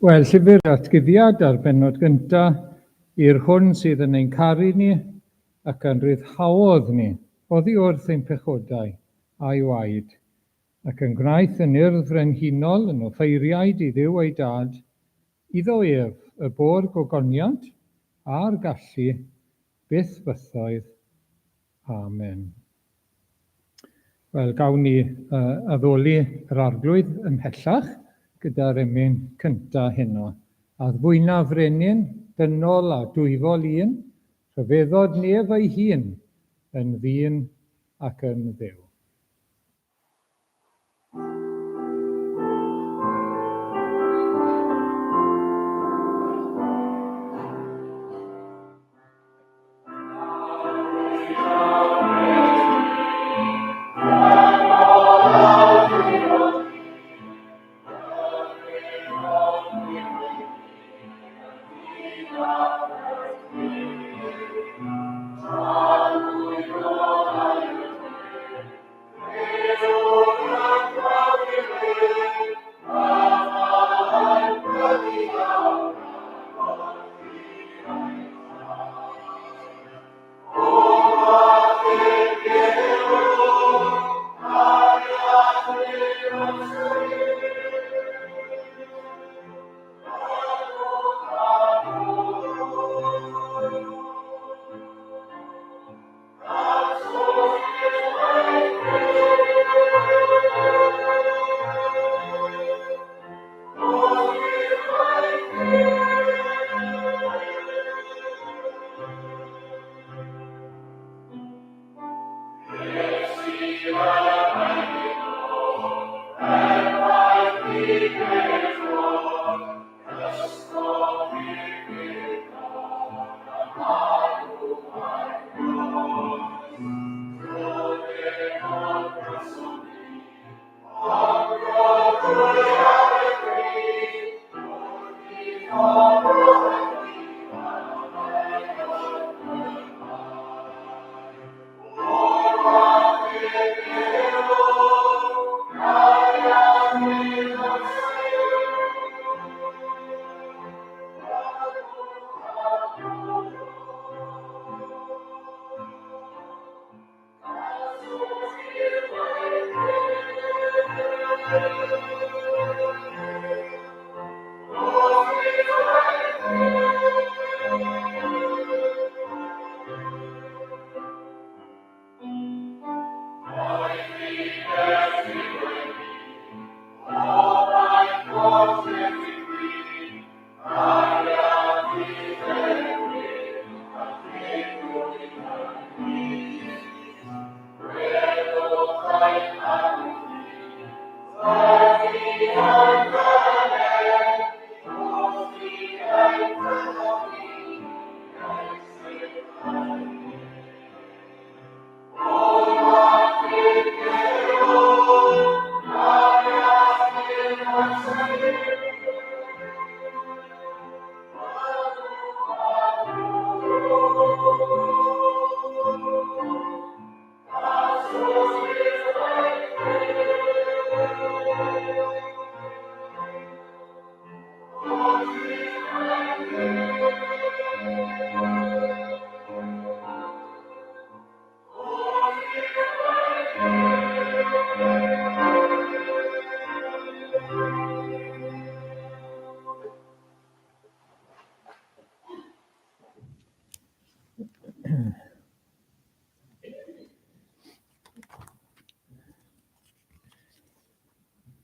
Wel, llyfr atguddiad a'r bennod gynta i'r hwn sydd yn ein caru ni ac a'n rhyddhaodd ni oddi wrth ein pechodau a'i waed, ac yn gwnaeth yn urdd frenhinol yn offeiriaid i Dduw ei Dad, iddo ef y bo'r gogoniant a'r gallu byth fythoedd. Amen. Wel, gawn ni uh, addoli yr Arglwydd ymhellach gyda'r emyn cynta heno. Addfwyna frenin, dynol a dwyfol un, rhyfeddod nef ei hun, yn ddyn ac yn Dduw.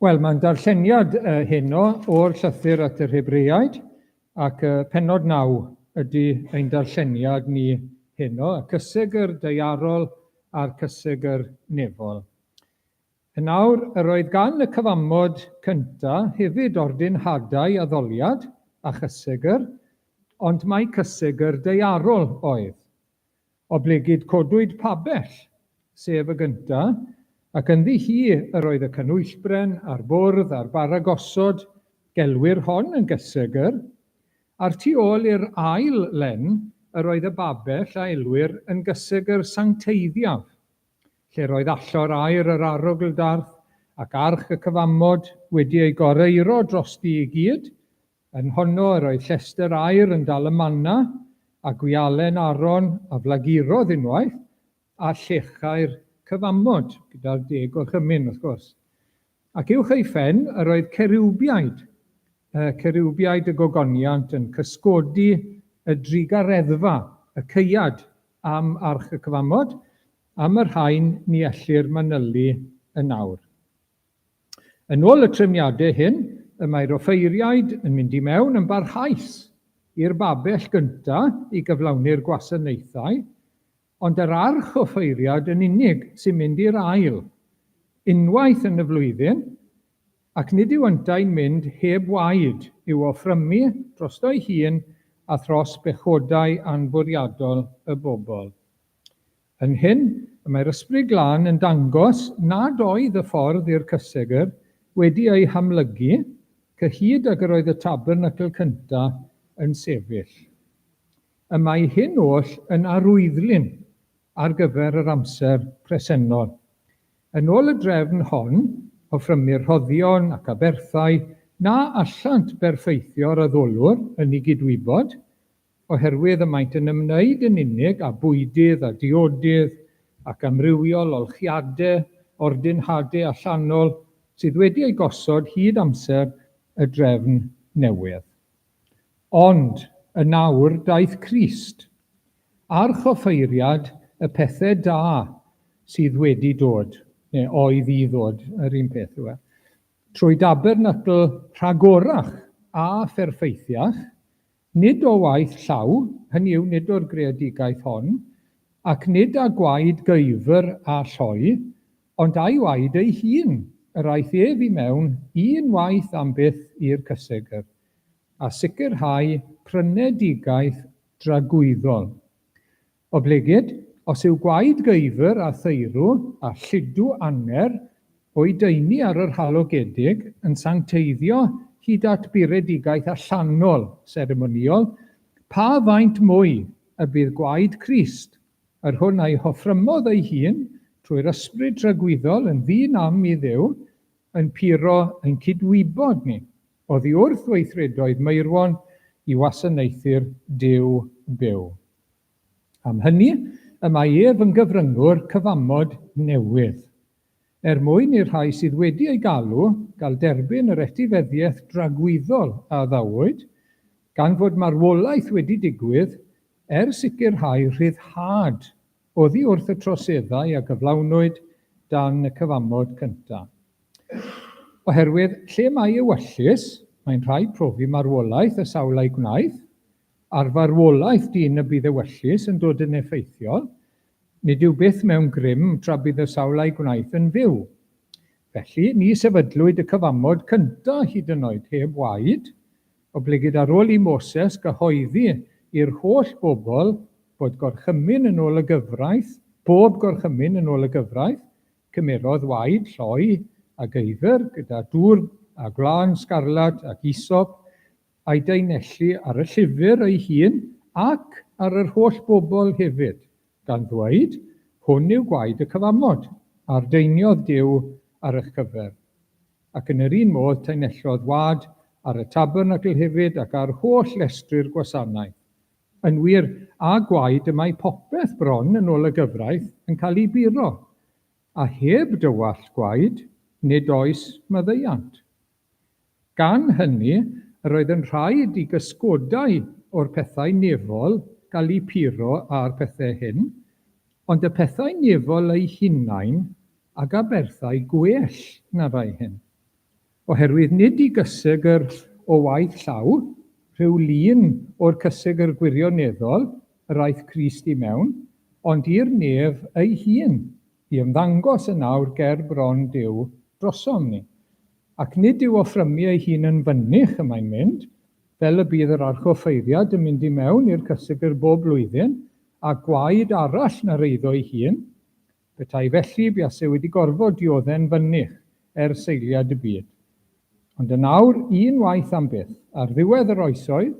Wel, mae'n darlleniad uh, heno o'r llythyr at yr Hebreaid, ac uh, pennod 9 ydy ein darlleniad ni heno, y cysegr daearol a'r cysegr nefol. Yn awr, yr oedd gan y cyfamod cyntaf hefyd ordinhadau addoliad a chysegr, ond mai cysegr daearol oedd. Oblegid codwyd pabell, sef y gynta, ac ynddi hi yr oedd y canwyllbren, a'r bwrdd, a'r bara gosod, gelwir hon yn gysegr, a'r tu ôl i'r ail len yr oedd y babell a elwir yn gysegr sancteiddiaf, lle'r oedd allor aur yr arogl-darth ac arch y cyfamod wedi ei goreuro drosti i gyd. Yn honno yr oedd llestr aur yn dal y manna, a gwialen Aaron a flagurodd unwaith, a llechau'r cyfamod, gyda'r Deg Gorchymyn, wrth gwrs. Ac uwch ei phen yr oedd ceriwbiaid, y ceriwbiaid y gogoniant yn cysgodi y drugareddfa, y caead am Arch y Cyfamod, am y rhain ni ellir manylu yn awr. Yn ôl y trefniadau hyn, y mae'r offeiriaid yn mynd i mewn yn barhaus i'r babell gyntaf i gyflawni'r gwasanaethau, ond yr archoffeiriad yn unig sy'n mynd i'r ail, unwaith yn y flwyddyn, ac nid yw yntau'n mynd heb waed i'w offrymu drosto'i hun a thros bechodau anfwriadol y bobl. Yn hyn, y mae'r Ysbryd Glân yn dangos nad oedd y ffordd i'r cysegr wedi ei hamlygu, cyhyd ag yr oedd y tabernacl cyntaf yn sefyll. Y mae hyn oll yn arwyddlun ar gyfer yr amser presennol. Yn ôl y drefn hon, offrymir rhoddion ac aberthau na allant berffeithio'r addolwr yn ei gydwybod, oherwydd y maent yn ymwneud yn unig â bwydydd a diodydd ac amrywiol olchiadau, ordinhadau allanol sydd wedi eu gosod hyd amser y drefn newydd. Ond yn awr daeth Crist, archoffeiriad y pethau da sydd wedi dod, neu oedd i ddod, yr un peth yw e, trwy dabernacl rhagorach a pherffeithiach, Nid o waith llaw, hynny yw, nid o'r greadigaeth hon, ac nid â gwaed geifr a lloi, ond â'i waed ei hun, yr aeth ef i mewn un waith am byth i'r cysegr, a sicrhau prynedigaeth dragwyddol. Oblegid, os yw gwaed geifr a theirw a lludw aner o'i daenu ar yr halogedig yn sancteiddio hyd at buredigaeth allanol seremonïol, pa faint mwy y bydd gwaed Crist, yr hwn a'i hoffrymodd ei hun trwy'r Ysbryd tragwyddol yn ddi-nam i Dduw, yn puro ein cydwybod ni oddi wrth weithredoedd meirwon i wasanaethu'r Duw byw. Am hynny, y mae ef yn gyfryngwr cyfamod newydd, er mwyn i'r rhai sydd wedi eu galw gael derbyn yr etifeddiaeth dragwyddol a addawyd, gan fod marwolaeth wedi digwydd er sicrhau rhyddhad oddi wrth y troseddau a gyflawnwyd dan y cyfamod cyntaf. Oherwydd lle mae ewyllys, mae'n rhaid profi marwolaeth y sawl a'i gwnaeth, Ar farwolaeth dyn y bydd ewyllys yn dod yn effeithiol, nid yw byth mewn grym tra bydd y sawl a'i gwnaeth yn fyw. Felly, ni sefydlwyd y cyfamod cyntaf hyd yn oed heb waed, oblegid ar ôl i Moses gyhoeddi i'r holl bobl bod gorchymyn yn ôl y gyfraith, bob gorchymyn yn ôl y gyfraith, cymerodd waed lloi a geifr gyda dŵr a gwlân sgarlad ac isop, a'i daenellu ar y llyfr ei hun ac ar yr holl bobl hefyd, gan ddweud, Hwn yw gwaed y cyfamod, a ardeiniodd Duw ar eich cyfer. Ac yn yr un modd taenellodd wad ar y tabernacl hefyd ac ar holl lestri'r gwasanaeth. Yn wir, â gwaed y mae popeth bron yn ôl y gyfraith yn cael ei buro, a heb dywallt gwaed nid oes maddeuant. Gan hynny, yr oedd yn rhaid i gysgodau o'r pethau nefol gael eu puro â'r pethau hyn, ond y pethau nefol eu hunain ag aberthau gwell na rhai hyn. Oherwydd nid i gysegr o waith llaw, rhyw lun o'r cysegr gwirioneddol, yr aeth Crist i mewn, ond i'r nef ei hun, i ymddangos yn awr ger bron Duw drosom ni. Ac nid yw offrymu ei hun yn fynych y mae'n mynd, fel y bydd yr archoffeiriad yn mynd i mewn i'r cysegr bob blwyddyn, a gwaed arall na'r eiddo ei hun. Petai felly, buasai wedi gorfod diodde'n fynych er seiliad y byd. Ond yn awr, un waith am byth, ar ddiwedd yr oesoedd,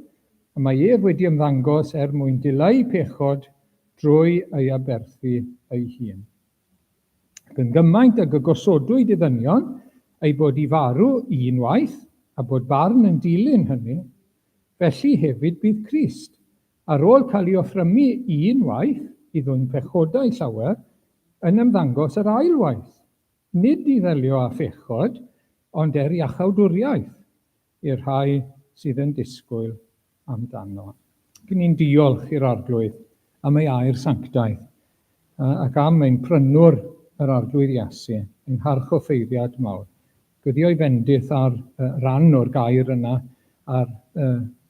y mae ef wedi ymddangos er mwyn dileu pechod drwy ei aberthu ei hun. Ac yn gymaint ag y gosodwyd i ddynion, eu bod i farw un waith, a bod barn yn dilyn hynny, Felly hefyd bydd Crist, ar ôl cael ei offrymu un waith i ddwyn pechodau llawer, yn ymddangos yr ail waith, nid i ddelio â phechod, ond er iachawdwriaeth i'r rhai sydd yn disgwyl amdano. Dyn ni'n diolch i'r Arglwydd am ei air sanctaidd ac am ein prynwr yr Arglwydd Iesu, ein harchoffeiriad mawr. Gweddio ei fendith ar ran o'r gair yna a'r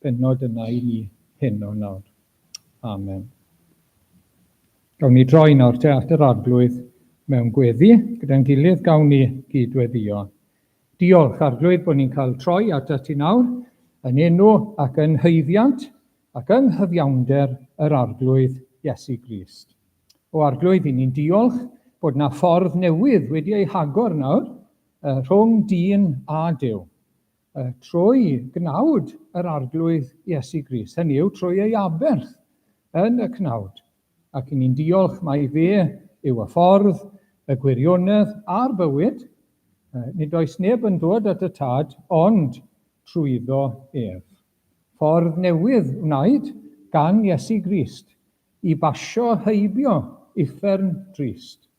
bennod yna i ni heno nawr. Amen. Gawn ni droi nawr te at yr Arglwydd mewn gweddi. Gyda'n gilydd gawn ni gyd-weddio. Diolch, Arglwydd, bod ni'n cael troi atat ti nawr, yn enw ac yn haeddiant ac yng nghyfiawnder yr Arglwydd Iesu Grist. O Arglwydd, i ni'n diolch bod na ffordd newydd wedi ei hagor nawr rhwng dyn a Duw, trwy gnawd yr Arglwydd Iesu Grist, hynny yw trwy ei aberth yn y cnawd. Ac i ni'n diolch mai fe yw y ffordd, y gwirionedd a'r bywyd. Nid oes neb yn dod at y Tad ond trwyddo ef. Ffordd newydd wnaed gan Iesu Grist i basio heibio uffern drist.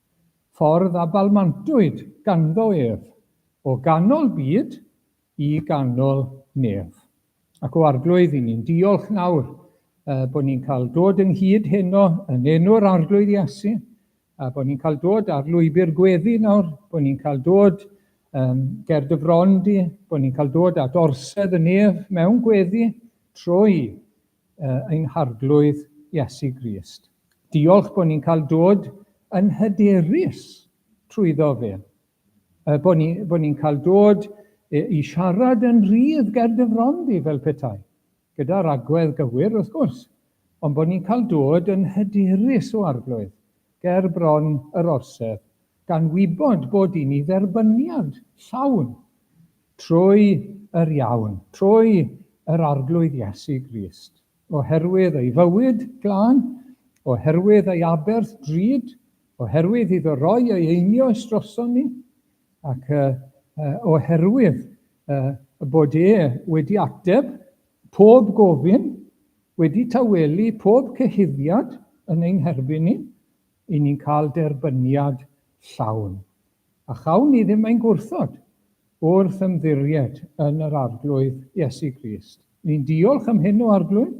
Ffordd a balmantwyd ganddo ef, o ganol byd i ganol nef. Ac o Arglwydd, i ni'n diolch nawr bod ni'n cael dod ynghyd heno yn enw'r Arglwydd Iesu, a bod ni'n cael dod ar lwybr gweddi nawr, bod ni'n cael dod um, ger dy fron di, bod ni'n cael dod at orsedd y nef mewn gweddi trwy ein Harglwydd Iesu Grist. Diolch bod ni'n cael dod yn hyderus trwyddo fe. Bod ni'n bod ni cael dod i siarad yn rhydd ger dy fron di fel petai. Gyda'r agwedd gywir, wrth gwrs, ond bod ni'n cael dod yn hyderus o Arglwydd ger bron yr orsedd, gan wybod bod i ni dderbyniad llawn trwy yr iawn, trwy yr Arglwydd Iesu Grist, oherwydd ei fywyd glân, oherwydd ei aberth drud, oherwydd iddo roi ei einioes droson ni, ac oherwydd bod e wedi ateb pob gofyn, wedi tawelu pob cyhuddiad yn ein herbyn ni, i ni'n cael derbyniad llawn. A chawn ni ddim ein gwrthod wrth ymddiried yn yr Arglwydd Iesu Grist. Ni'n diolch am hyn o Arglwydd,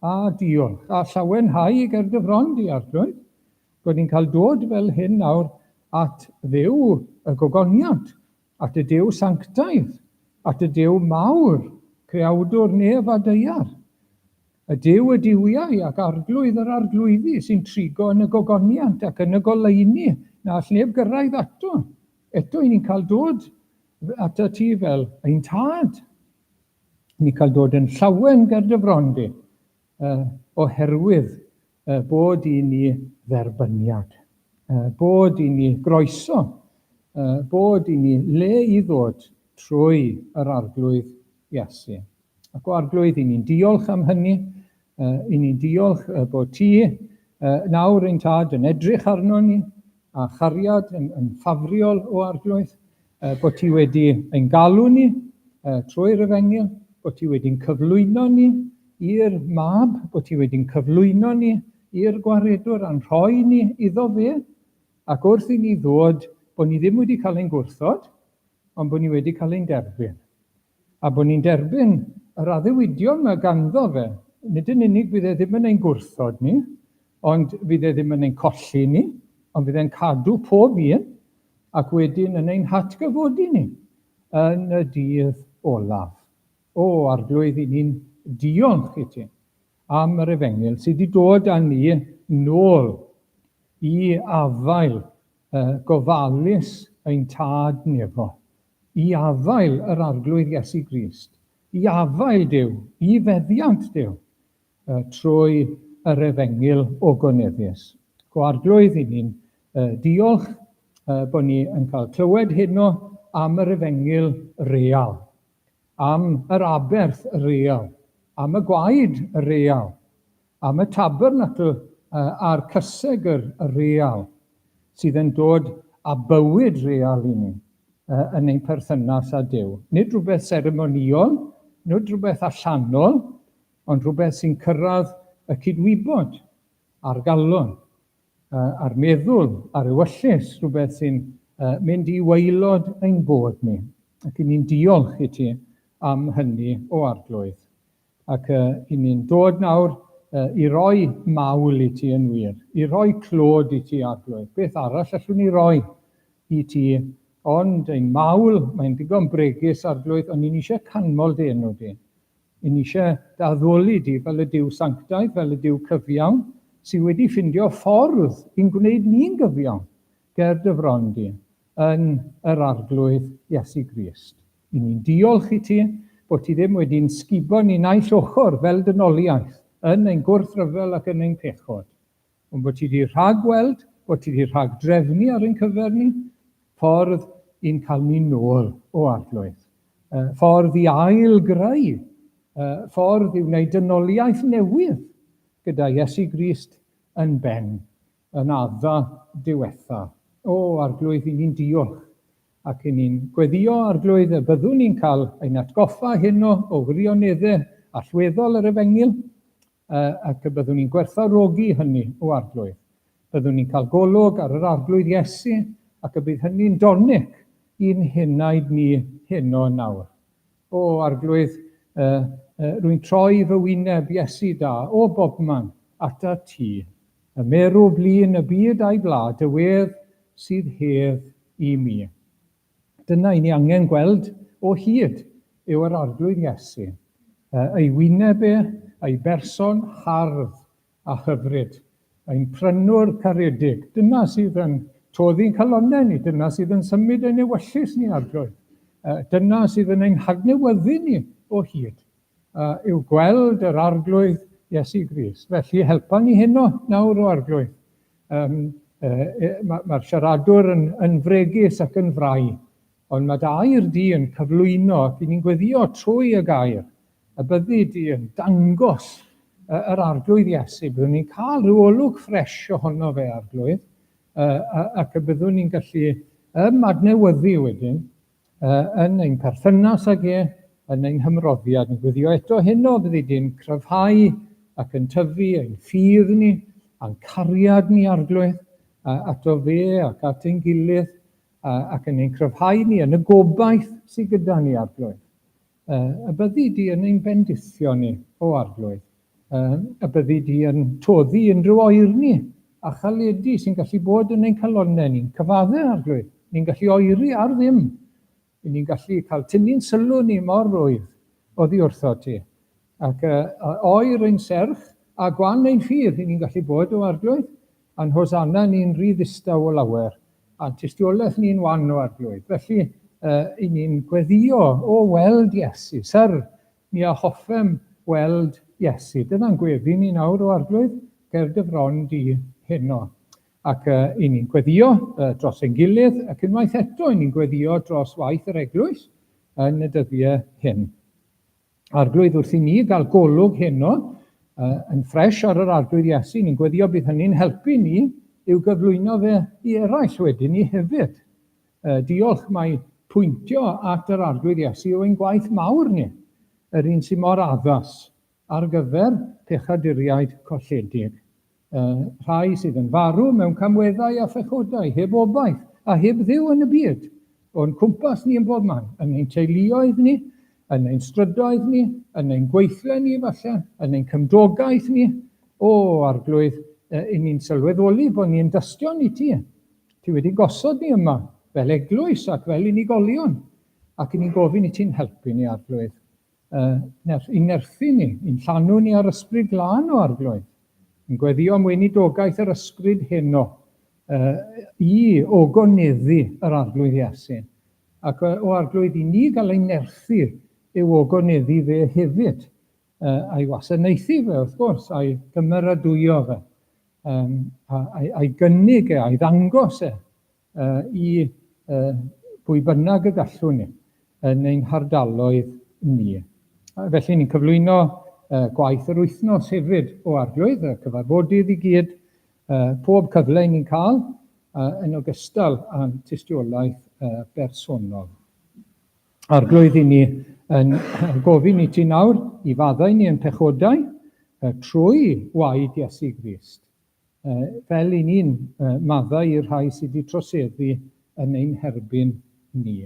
a diolch, a llawenhau ger dy fron di, Arglwydd, bod ni'n cael dod fel hyn nawr at Dduw y gogoniant, at y Duw sanctaidd, at y Duw mawr, creawdwr nef a daear. Y Duw y duwiau ac Arglwydd yr arglwyddi sy'n trigo yn y gogoniant ac yn y goleuni na all neb gyrraedd ato. Eto i ni'n cael dod atat ti fel ein tad. Ni'n cael dod yn llawen ger dy fron di, oherwydd bod i ni dderbyniad, bod i ni groeso, bod i ni le i ddod trwy yr Arglwydd Iesu. Ac o Arglwydd, i ni'n diolch am hynny, i ni'n diolch bod ti nawr ein tad yn edrych arno ni, a chariad yn, yn ffafriol o Arglwydd, bod ti wedi ein galw ni trwy'r efengyl, bod ti wedi'n cyflwyno ni i'r mab, bod ti wedi'n cyflwyno ni i'r gwaredwr a'n rhoi ni iddo fe, ac wrth i ni ddod, bod ni ddim wedi cael ein gwrthod, ond bod ni wedi cael ein derbyn. A bod ni'n derbyn yr addewidion mae ganddo fe. Nid yn unig fydd e ddim yn ein gwrthod ni, ond fydd e ddim yn ein colli ni, ond fydd e'n cadw pob un, ac wedyn yn ein hatgyfodi ni yn y dydd olaf. O, Arglwydd, i ni'n diolch i ti am yr efengyl sydd wedi dod â ni nôl i afael gofalus ein Tad nefol, i afael yr Arglwydd Iesu Grist, i afael Duw, i feddiant Duw, trwy yr efengyl ogoneddus. Go Arglwydd, i ni'n diolch bod ni yn cael clywed heno am yr efengyl real, am yr aberth real, am y gwaed real, am y tabernacl a'r cysegr real sydd yn dod â bywyd real i ni yn ein perthynas â Duw. Nid rhywbeth seremonïol, nid rhywbeth allanol, ond rhywbeth sy'n cyrraedd y cydwybod a'r galon, a'r meddwl a'r ewyllys, rhywbeth sy'n mynd i waelod ein bod ni. Ac i ni'n diolch i ti am hynny o Arglwydd. Ac i ni'n dod nawr i roi mawl i ti yn wir, i roi clod i ti, Arglwydd. Beth arall allwn ni roi i ti ond ein mawl, mae'n ddigon bregus, Arglwydd, ond ni'n eisiau canmol dy enw di. Ni'n eisiau dy addoli di fel y Duw sanctaidd, fel y Duw cyfiawn, sydd wedi ffindio ffordd i'n gwneud ni'n gyfiawn ger dy fron di yn yr Arglwydd Iesu Grist. I ni'n diolch i ti bod ti ddim wedi'n sgubo ni naill ochr fel dynoliaeth yn ein gwrthryfel ac yn ein pechod, ond bod ti wedi rhagweld, bod ti wedi rhagdrefnu ar ein cyfer ni, ffordd i'n cael ni nôl o Arglwydd, ffordd i ail-greu, ffordd i wneud dynoliaeth newydd gyda Iesu Grist yn ben, yn adda diwetha. O, Arglwydd, i ni'n diolch Ac i ni'n gweddïo, Arglwydd, y byddwn ni'n cael ein atgoffa heno o wirioneddau allweddol yr Efengyl, ac y byddwn ni'n gwerthfawrogi hynny, o Arglwydd. Byddwn ni'n cael golwg ar yr Arglwydd Iesu, ac y bydd hynny'n donic i'n henaid ni heno nawr. O, Arglwydd, rwy'n troi fy wyneb, Iesu da, o bobman, atat ti. Y merw blin y byd a'i bla, dy wedd sydd hedd i mi. Dyna i ni angen gweld o hyd yw yr Arglwydd Iesu, ei wyneb e, ei berson hardd a hyfryd, ein prynwr caredig. Dyna sydd yn toddi'n calonnau ni, dyna sydd yn symud ein ewyllys ni, Arglwydd. Dyna sydd yn ein hadnewyddu ni o hyd. yw gweld yr Arglwydd Iesu Grist. Felly helpa ni heno nawr o Arglwydd. Um, Mae'r ma siaradwr yn, yn fregus ac yn frau, ond mae dy air di yn cyflwyno ac i ni'n gweddio trwy y gair, y byddi di yn dangos yr Arglwydd Iesu. Byddwn ni'n cael rhyw olwg ffres ohono fe, Arglwydd, ac y byddwn ni'n gallu ymadnewyddu wedyn yn ein perthynas ag e, yn ein hymroddiad. Ni'n gweddio eto heno, byddi di'n cryfhau ac yn tyfu ein ffydd ni, a'n cariad ni, Arglwydd, ato fe ac at ein gilydd, ac yn ein cryfhau ni yn y gobaith sydd gyda ni, Arglwydd. Y byddi di yn ein bendithio ni, o Arglwydd. Y byddi di yn toddi unrhyw oerni a chaledi sy'n gallu bod yn ein calonnau ni'n cyfadde, Arglwydd. Ni'n gallu oeri ar ddim. Ni'n gallu cael tynnu'n sylw ni mor rwydd oddi wrtho ti. Ac oer ein serch a gwan ein ffydd, ni'n gallu bod, o Arglwydd. A'n hosanna ni'n rhy ddistaw o lawer, a'n tystiolaeth ni'n wan o Arglwydd. Felly, i ni'n gweddio o weld Iesu. Syr, mi a hoffem weld Iesu. Dyna'n gweddi ni nawr o Arglwydd, ger dy fron di heno. Ac i ni'n gweddio dros ein gilydd, ac unwaith eto i ni'n gweddio dros waith yr eglwys yn y dyddiau hyn. Arglwydd, wrth i ni gael golwg heno yn ffres ar yr Arglwydd Iesu, ni'n gweddio bydd hynny'n helpu ni i'w gyflwyno fe i eraill wedyn ni hefyd. Diolch mai pwyntio at yr Arglwydd Iesu yw ein gwaith mawr ni, yr un sy'n mor addas ar gyfer pechaduriaid colledig. Y rhai sydd yn farw mewn camweddau a phechodau, heb obaith a heb Dduw yn y byd, o'n cwmpas ni yn bob man, yn ein teuluoedd ni, yn ein strydoedd ni, yn ein gweithle ni falle, yn ein cymdogaeth ni. O, Arglwydd, i ni'n sylweddoli bod ni'n dystion i ti. Ti wedi gosod ni yma fel eglwys ac fel unigolion, ac i ni'n gofyn i ti'n helpu ni, Arglwydd. I'n nerthu ni, i'n llanw ni â'r Ysbryd Glân o Arglwydd. Yn gweddio am weinidogaeth yr Ysbryd heno i ogoneddu yr Arglwydd Iesu. Ac o Arglwydd i ni gael ein nerthu i'w ogoneddu fe hefyd, a'i wasanaethu fe wrth gwrs, a'i gymeradwyo fe, a'i gynnig e, a'i ddangos e i bwy bynnag y gallwn ni yn ein hardaloedd ni. Felly ni'n cyflwyno gwaith yr wythnos hefyd o Arglwydd, y cyfarfodydd i gyd, pob cyfle i ni'n cael, yn ogystal â'n tystiolaeth bersonol. Arglwydd, i ni yn gofyn i ti nawr i faddau ni yn pechodau trwy waed Iesu Grist, fel i ni'n maddau i'r rhai sydd wedi troseddu yn ein herbyn ni.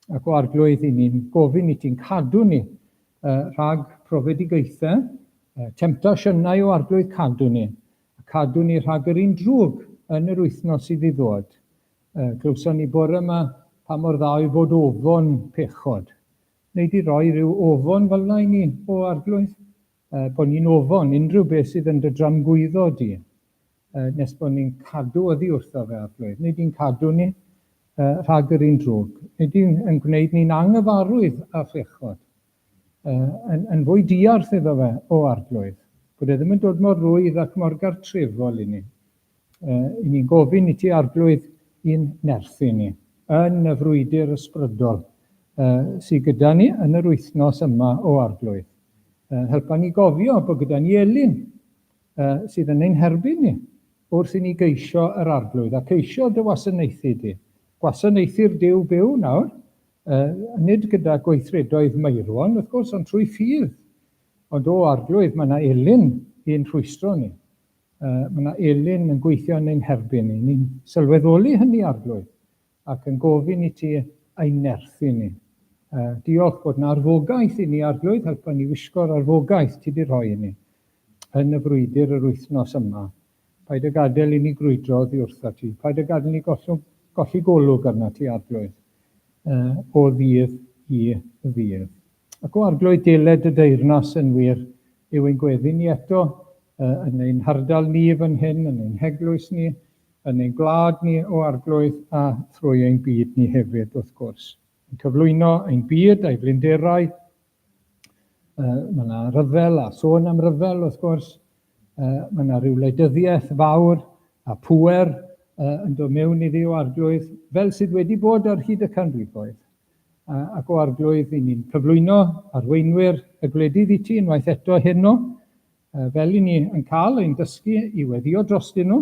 Ac o Arglwydd, i ni'n gofyn i ti'n cadw ni rhag profedigaethau, temtasiynau o Arglwydd cadw ni, a cadw ni rhag yr un drwg yn yr wythnos sydd i ddod. Glywson ni bore yma pa mor dda yw bod ofon pechod. Wnei di roi rhyw ofon fel yna i ni, o Arglwydd? Bod ni'n ofon unrhyw beth sydd yn dy dramgwyddo di, nes bod ni'n cadw oddi wrtho fe, Arglwydd. Neu di'n cadw ni rhag yr un drwg. Neu di'n yn gwneud ni'n anghyfarwydd â phechod. Yn, yn fwy diarth iddo fe, o Arglwydd. Bod e ddim yn dod mor rwydd ac mor gartrefol i ni. I ni'n gofyn i ti, Arglwydd, i'n nerthu ni yn y frwydr ysbrydol sydd gyda ni yn yr wythnos yma, o Arglwydd. Helpa ni gofio bod gyda ni elyn sydd yn ein herbyn ni wrth i ni geisio yr Arglwydd a ceisio dy wasanaethu di. Gwasanaethu'r Duw byw nawr, nid gyda gweithredoedd meirwon, wrth gwrs, ond trwy ffydd. Ond o Arglwydd, mae yna elyn i'n rhwystro ni. Mae yna elyn yn gweithio yn ein herbyn ni. Ni'n sylweddoli hynny, Arglwydd, ac yn gofyn i ti ein nerthu ni. Diolch bod 'na arfogaeth i ni, Arglwydd, helpa ni wisgo'r arfogaeth ti 'di rhoi i ni yn y frwydr yr wythnos yma. Paid â gadael i ni grwydro oddi wrtha ti. Paid â gadael ni gollwng, golli golwg arna ti, Arglwydd, o ddydd i ddydd. Ac o Arglwydd, deled dy deyrnas yn wir yw ein gweddi ni eto yn ein hardal ni fan hyn, yn ein heglwys ni, yn ein gwlad ni, o Arglwydd, a thrwy ein byd ni hefyd, wrth gwrs. Yn cyflwyno ein byd a'i flinderau. Mae yna ryfel a sôn am ryfel, wrth gwrs. Mae yna rhyw wleidyddiaeth fawr a pŵer yn dod mewn iddi o Arglwydd, fel sydd wedi bod ar hyd y canrifoedd. Ac o Arglwydd, i ni'n cyflwyno arweinwyr y gwledydd i ti unwaith eto heno, Fel i ni yn cael ein dysgu i weddïo drostyn nhw,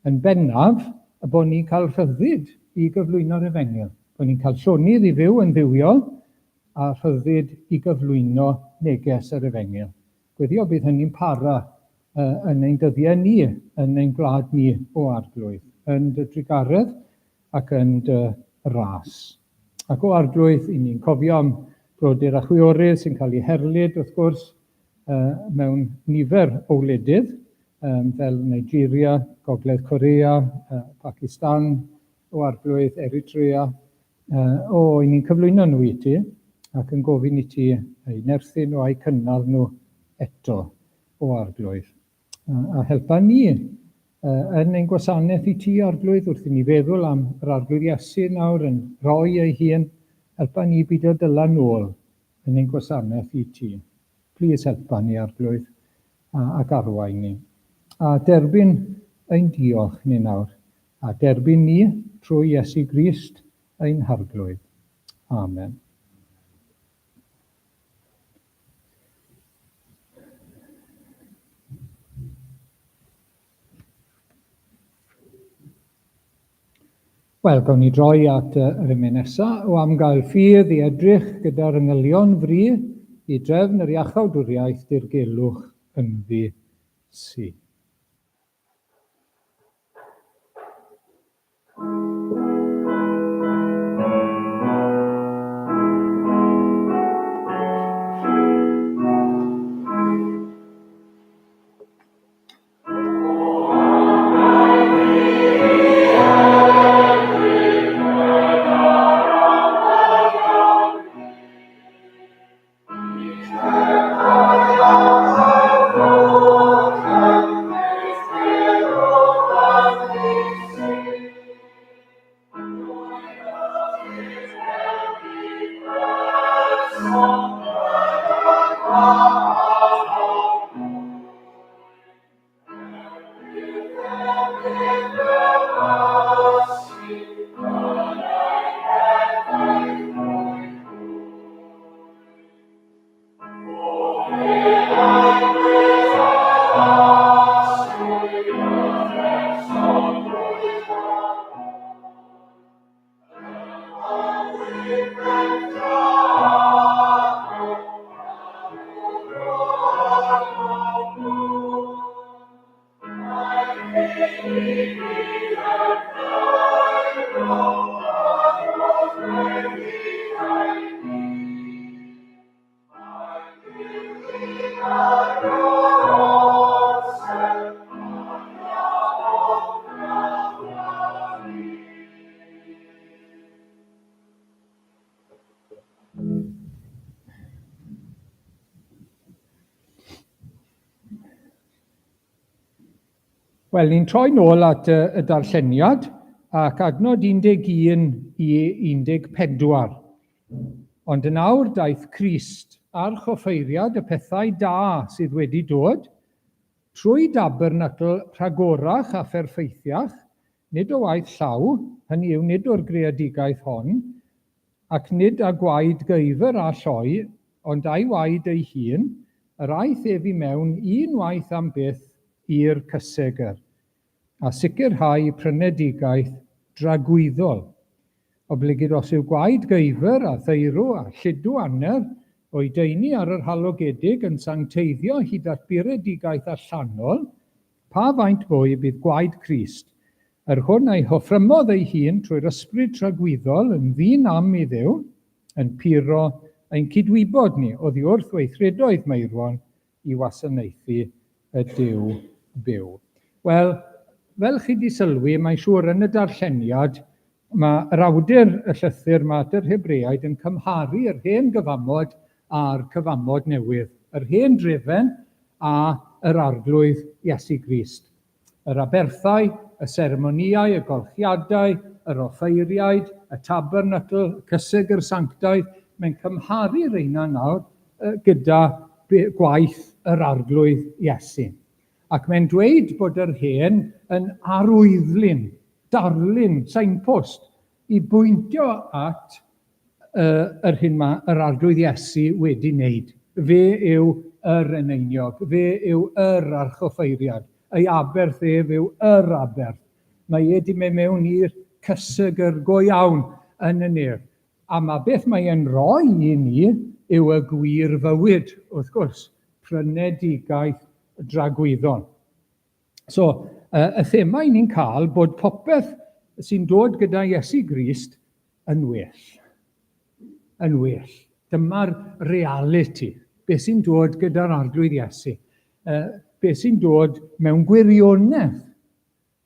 yn bennaf, y bod ni'n cael rhyddid i gyflwyno'r efengyl, bod ni'n cael llonydd i fyw yn dduwiol a rhyddid i gyflwyno neges yr efengyl. Gweddio bydd hynny'n para yn ein dyddiau ni, yn ein gwlad ni, o Arglwydd, yn dy drugaredd ac yn dy ras. Ac o Arglwydd, i ni'n cofio am brodyr a chwiorydd sy'n cael eu herlid, wrth gwrs, mewn nifer o wledydd, fel Nigeria, Gogledd Corea, Pakistan, o Arglwydd, Eritrea. O, i ni'n cyflwyno nhw i ti ac yn gofyn i ti eu nerthu nhw a'u cynnal nhw eto, o Arglwydd. A helpa ni yn ein gwasanaeth i ti, Arglwydd, wrth i ni feddwl am yr Arglwydd Iesu nawr yn rhoi ei hun, helpa ni beidio dyla nôl yn ein gwasanaeth i ti. Plîs helpa ni, Arglwydd, ac arwain ni. A derbyn ein diolch ni nawr, a derbyn ni trwy Iesu Grist ein Harglwydd. Amen. Wel, gawn ni droi at yr emyn nesa. O am gael ffydd i edrych gyda'r angylion fri i drefn yr iachawdwriaeth dirgelwch ynddi sy. Wel, ni'n troi nôl at y, y darlleniad ac adnod 11 i 14. Ond yn awr daeth Crist, archoffeiriad y pethau da sydd wedi dod, trwy dabernacl rhagorach a pherffeithiach, nid o waith llaw, hynny yw nid o'r greadigaeth hon, Ac nid â gwaed geifr a lloi, ond â'i waed ei hun, yr aeth ef i mewn un waith am byth i'r cysegr, a sicrhau prynedigaeth dragwyddol. Oblegid os yw gwaed geifr a theirw a lludw aner o'i daenu ar yr halogedig yn sancteiddio hyd at buredigaeth allanol, pa faint fwy bydd gwaed Crist, Yr hwn a'i hoffrymodd ei hun trwy'r ysbryd tragwyddol yn ddyn am i Dduw, yn puro ein cydwybod ni oddi wrth weithredoedd meirwon i wasanaethu y Duw byw. Wel, fel chi 'di sylwi, mae'n siŵr yn y darlleniad, mae yr awdur y llythyr 'ma at yr Hebreaid yn cymharu yr hen gyfamod a'r cyfamod newydd, yr hen drefen a yr Arglwydd Iesu Grist. Yr aberthau, y seremonïau, y golchiadau, yr offeiriaid, y tabernacl, y cysegr sanctaidd, mae'n cymharu reina nawr gyda gwaith yr Arglwydd Iesu. Ac mae'n dweud bod yr hen yn arwyddlun, darlun, signpost, i bwyntio at yr hyn mae yr Arglwydd Iesu wedi wneud. Fe yw yr eneiniog, fe yw yr archoffeiriad, ei aberth ef yw yr aberth. Mae e 'di mynd mewn i'r cysegr go iawn yn y nef. A mae beth mae e'n rhoi i ni yw y gwir fywyd, wrth gwrs, prynedigaeth dragwyddol. So, y thema i ni'n cael bod popeth sy'n dod gyda Iesu Grist yn well. Yn well. Dyma'r realiti. Beth sy'n dod gyda'r Arglwydd Iesu. Beth sy'n dod mewn gwirionedd.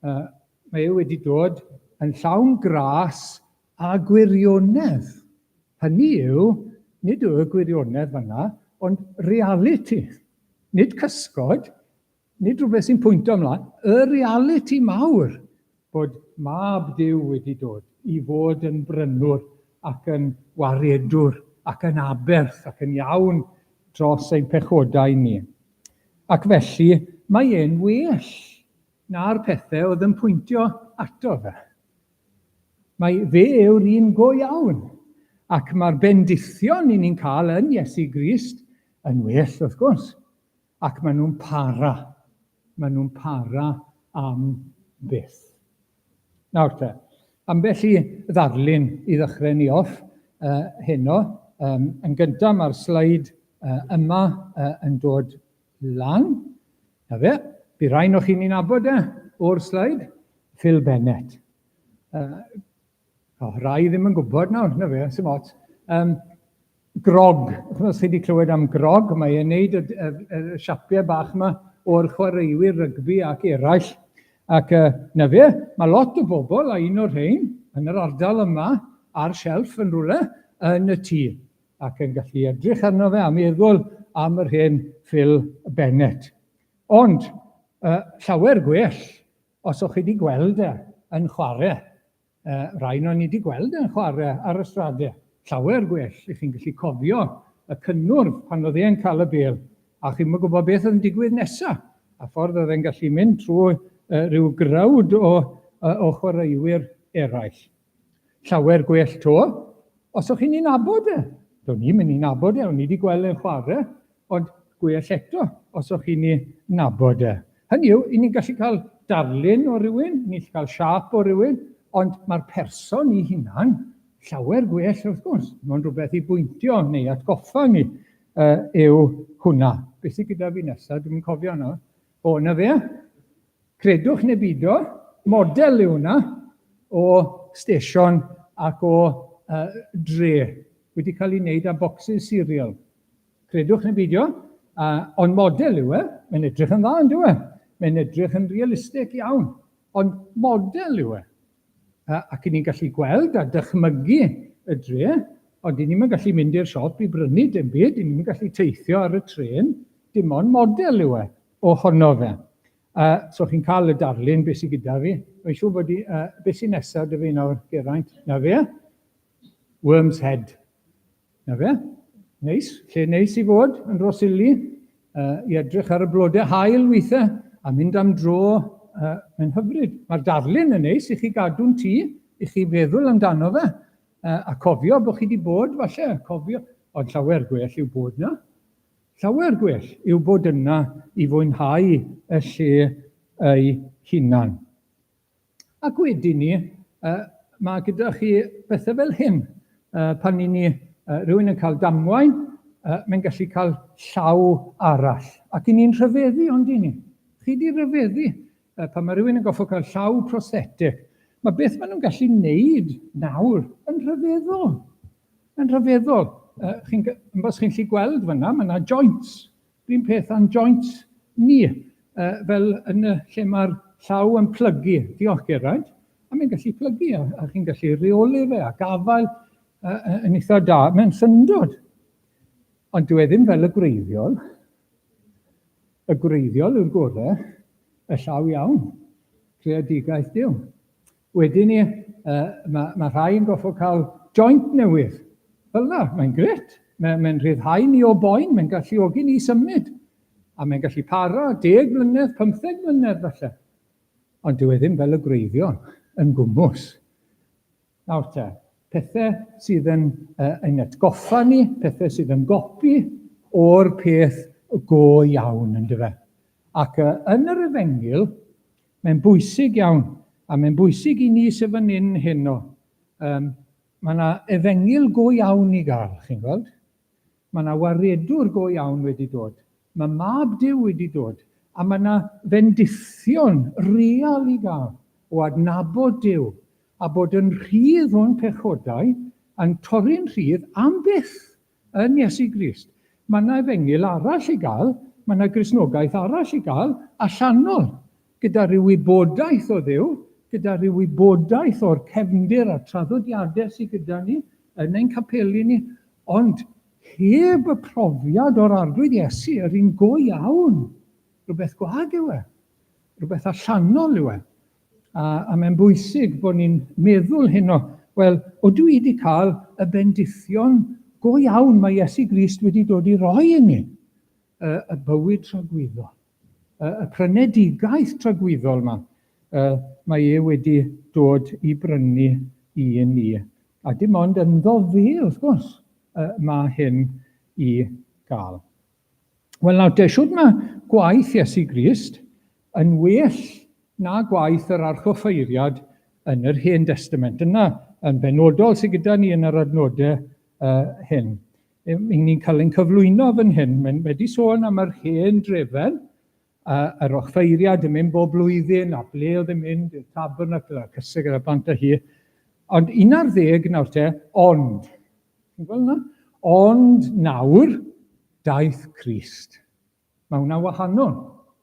Mae e wedi dod yn llawn gras a gwirionedd. Hynny yw, nid yw y gwirionedd fanna, ond realiti. Nid cysgod, Nid rhywbeth sy'n pwyntio ymlaen, y realiti mawr bod Mab Duw wedi dod i fod yn brynwr ac yn waredwr ac yn aberth ac yn iawn dros ein pechodau ni. Ac felly mae e'n well na'r pethau oedd yn pwyntio ato fe. Mae fe yw'r un go iawn. Ac mae'r bendithion i ni'n cael yn Iesu Grist yn well, wrth gwrs. Ac maen nhw'n para. Maen nhw'n para am byth. Nawr te, ambell i ddarlun i ddechrau ni off uh, heno. Um, yn gyntaf mae'r sleid uh, yma uh, yn dod lan. Na fe, bu rhain o'ch chi'n ei nabod e o'r sleid. Phil Bennett. Uh, oh, rai ddim yn gwybod nawr, na fe, sy'n ots. Um, Grog. Os chi wedi clywed am grog, mae e'n neud y, y, y siapiau bach yma o'r chwaraewyr rygbi ac eraill. Ac uh, na fe, mae lot o bobl a un o'r rhain yn yr ardal yma ar shelf yn rhywle yn y tŷ ac yn gallu edrych arno fe a meddwl am yr hen Phil Bennett. Ond uh, llawer gwell os o'ch chi wedi gweld e yn chwarae. Rhai o'n ni wedi gweld e'n chwarae ar y strade, llawer gwell, i chi'n gallu cofio y cynnwrf pan oedd e'n cael y bêl, a chi'm yn gwybod beth oedd yn digwydd nesa, a ffordd oedd e'n gallu mynd trwy rhyw growd o, o chwaraewyr eraill. Llawer gwell to, os o'ch chi'n ei nabod e. Do'n i'n mynd i nabod e, o'n i wedi gweld e'n chwarae, Ond gwell eto, os o'ch chi'n ei nabod e. Hynny yw, i ni'n gallu cael darlun o rywun, ni'n gallu cael siâp o rywun, ond mae'r person ei hunan llawer gwell wrth gwrs. Mae'n rhywbeth i bwyntio neu atgoffa ni uh, yw hwnna. Beth sydd gyda fi nesaf? Dwi'n cofio nawr. O, na fe. Credwch neu bido, model yw hwnna o stesion ac o uh, dre wedi cael ei wneud â bocsys cereal. Credwch neu beidio, uh, ond model yw e, mae'n edrych yn dda yn dyw e. Mae'n edrych yn realistig iawn, ond model yw e. Uh, ac i ni'n gallu gweld a dychmygu y dre, ond i ni'n gallu mynd i'r siop i brynu dim byd, i ni'n gallu teithio ar y tren, dim ond model yw e ohono fe. So chi'n cael y darlun beth sydd gyda fi. Mae'n siŵr bod i, beth sy'n nesaf dy fi nawr, Geraint? Na fe? Worm's Head. Na fe? Neis, lle neis i fod yn Rhosili, i edrych ar y blodau haul weithiau, a mynd am dro, mae'n hyfryd. Mae'r darlun yn neis i chi gadw'n tŷ, i chi feddwl amdano fe, a cofio bod chi wedi bod falle, cofio, ond llawer gwell yw bod yna. Llawer gwell yw bod yna i fwynhau y lle ei hunan. Ac wedyn ni, uh, mae gyda chi bethau fel hyn. Uh, pan i ni, uh, rhywun yn cael damwain, uh, mae'n gallu cael llaw arall. Ac i ni'n rhyfeddu, ond i ni. Chi di rhyfeddu uh, pan mae rhywun yn goffo cael llaw prosthetic. Mae beth maen nhw'n gallu wneud nawr yn rhyfeddol. Mae'n rhyfeddol. Uh, chi'n, os chi'n gallu gweld fyna, mae yna joints. Rhywun peth â'n joints ni, uh, fel yn y lle mae'r llaw yn plygu. Diolch, Geraint. A mae'n gallu plygu, a, a chi'n gallu reoli fe a gafael uh, yn eitha da. Mae'n syndod. Ond dyw e ddim fel y gwreiddiol. Y gwreiddiol yw'r gorau, y llaw iawn. Creadigaeth Duw. Wedyn ni, uh, mae, mae rhai yn goffo cael joint newydd. Fel yna, mae'n gret. Mae'n mae rhyddhau ni o boen, mae'n galluogi ni symud. A mae'n gallu para 10 mlynedd, 15 mlynedd falle. Ond dyw e ddim fel y gwreiddiol yn gwmws. Nawr te, pethau sydd yn uh, ein atgoffa ni, pethau sydd yn gopi o'r peth go iawn, yn dyfe. Ac uh, yn yr efengyl, Mae'n bwysig iawn, a mae'n bwysig i ni sydd fan hyn heno. Um, mae yna efengyl go iawn i gael, chi'n gweld? Mae yna waredwr go iawn wedi dod. Mae mab Duw wedi dod. A mae yna fendithion real i gael o adnabod Duw a bod yn rhydd o'n pechodau, yn torri'n rhydd am byth Yn Iesu Grist. Mae yna efengyl arall i gael, mae yna Gristnogaeth arall i gael, allanol, gyda rhyw wybodaeth o Dduw, gyda rhyw wybodaeth o'r cefndir a'r traddodiadau sydd gyda ni yn ein capeli ni, ond heb y profiad o'r Arglwydd Iesu, yr un go iawn, rhywbeth gwag yw e, rhywbeth allanol yw e. A, a mae'n bwysig bod ni'n meddwl heno, wel, odw i wedi cael y bendithion go iawn mae Iesu Grist wedi dod i roi i ni, y, y bywyd tragwyddol, y, y prynedigaeth tragwyddol yma, y, mae e wedi dod i brynu i ni. A dim ond ynddo fe, wrth gwrs, y, mae hyn i gael. Wel nawr te, shwd mae gwaith Iesu Grist yn well na gwaith yr archoffeiriad yn yr Hen Destament? Dyna yn benodol sydd gyda ni yn yr adnodau uh, hyn. Yy ni'n cael ein cyflwyno fan hyn. Mae'n wedi sôn am yr hen drefen, uh, yr offeiriad yn mynd bob blwyddyn, a ble oedd yn mynd i'r tabernacl a'r cysegr a bant a hi. Ond 11 nawr te, ond. Chi'n gweld hwnna? Ond nawr, daeth Crist. Mae hwnna'n wahanol.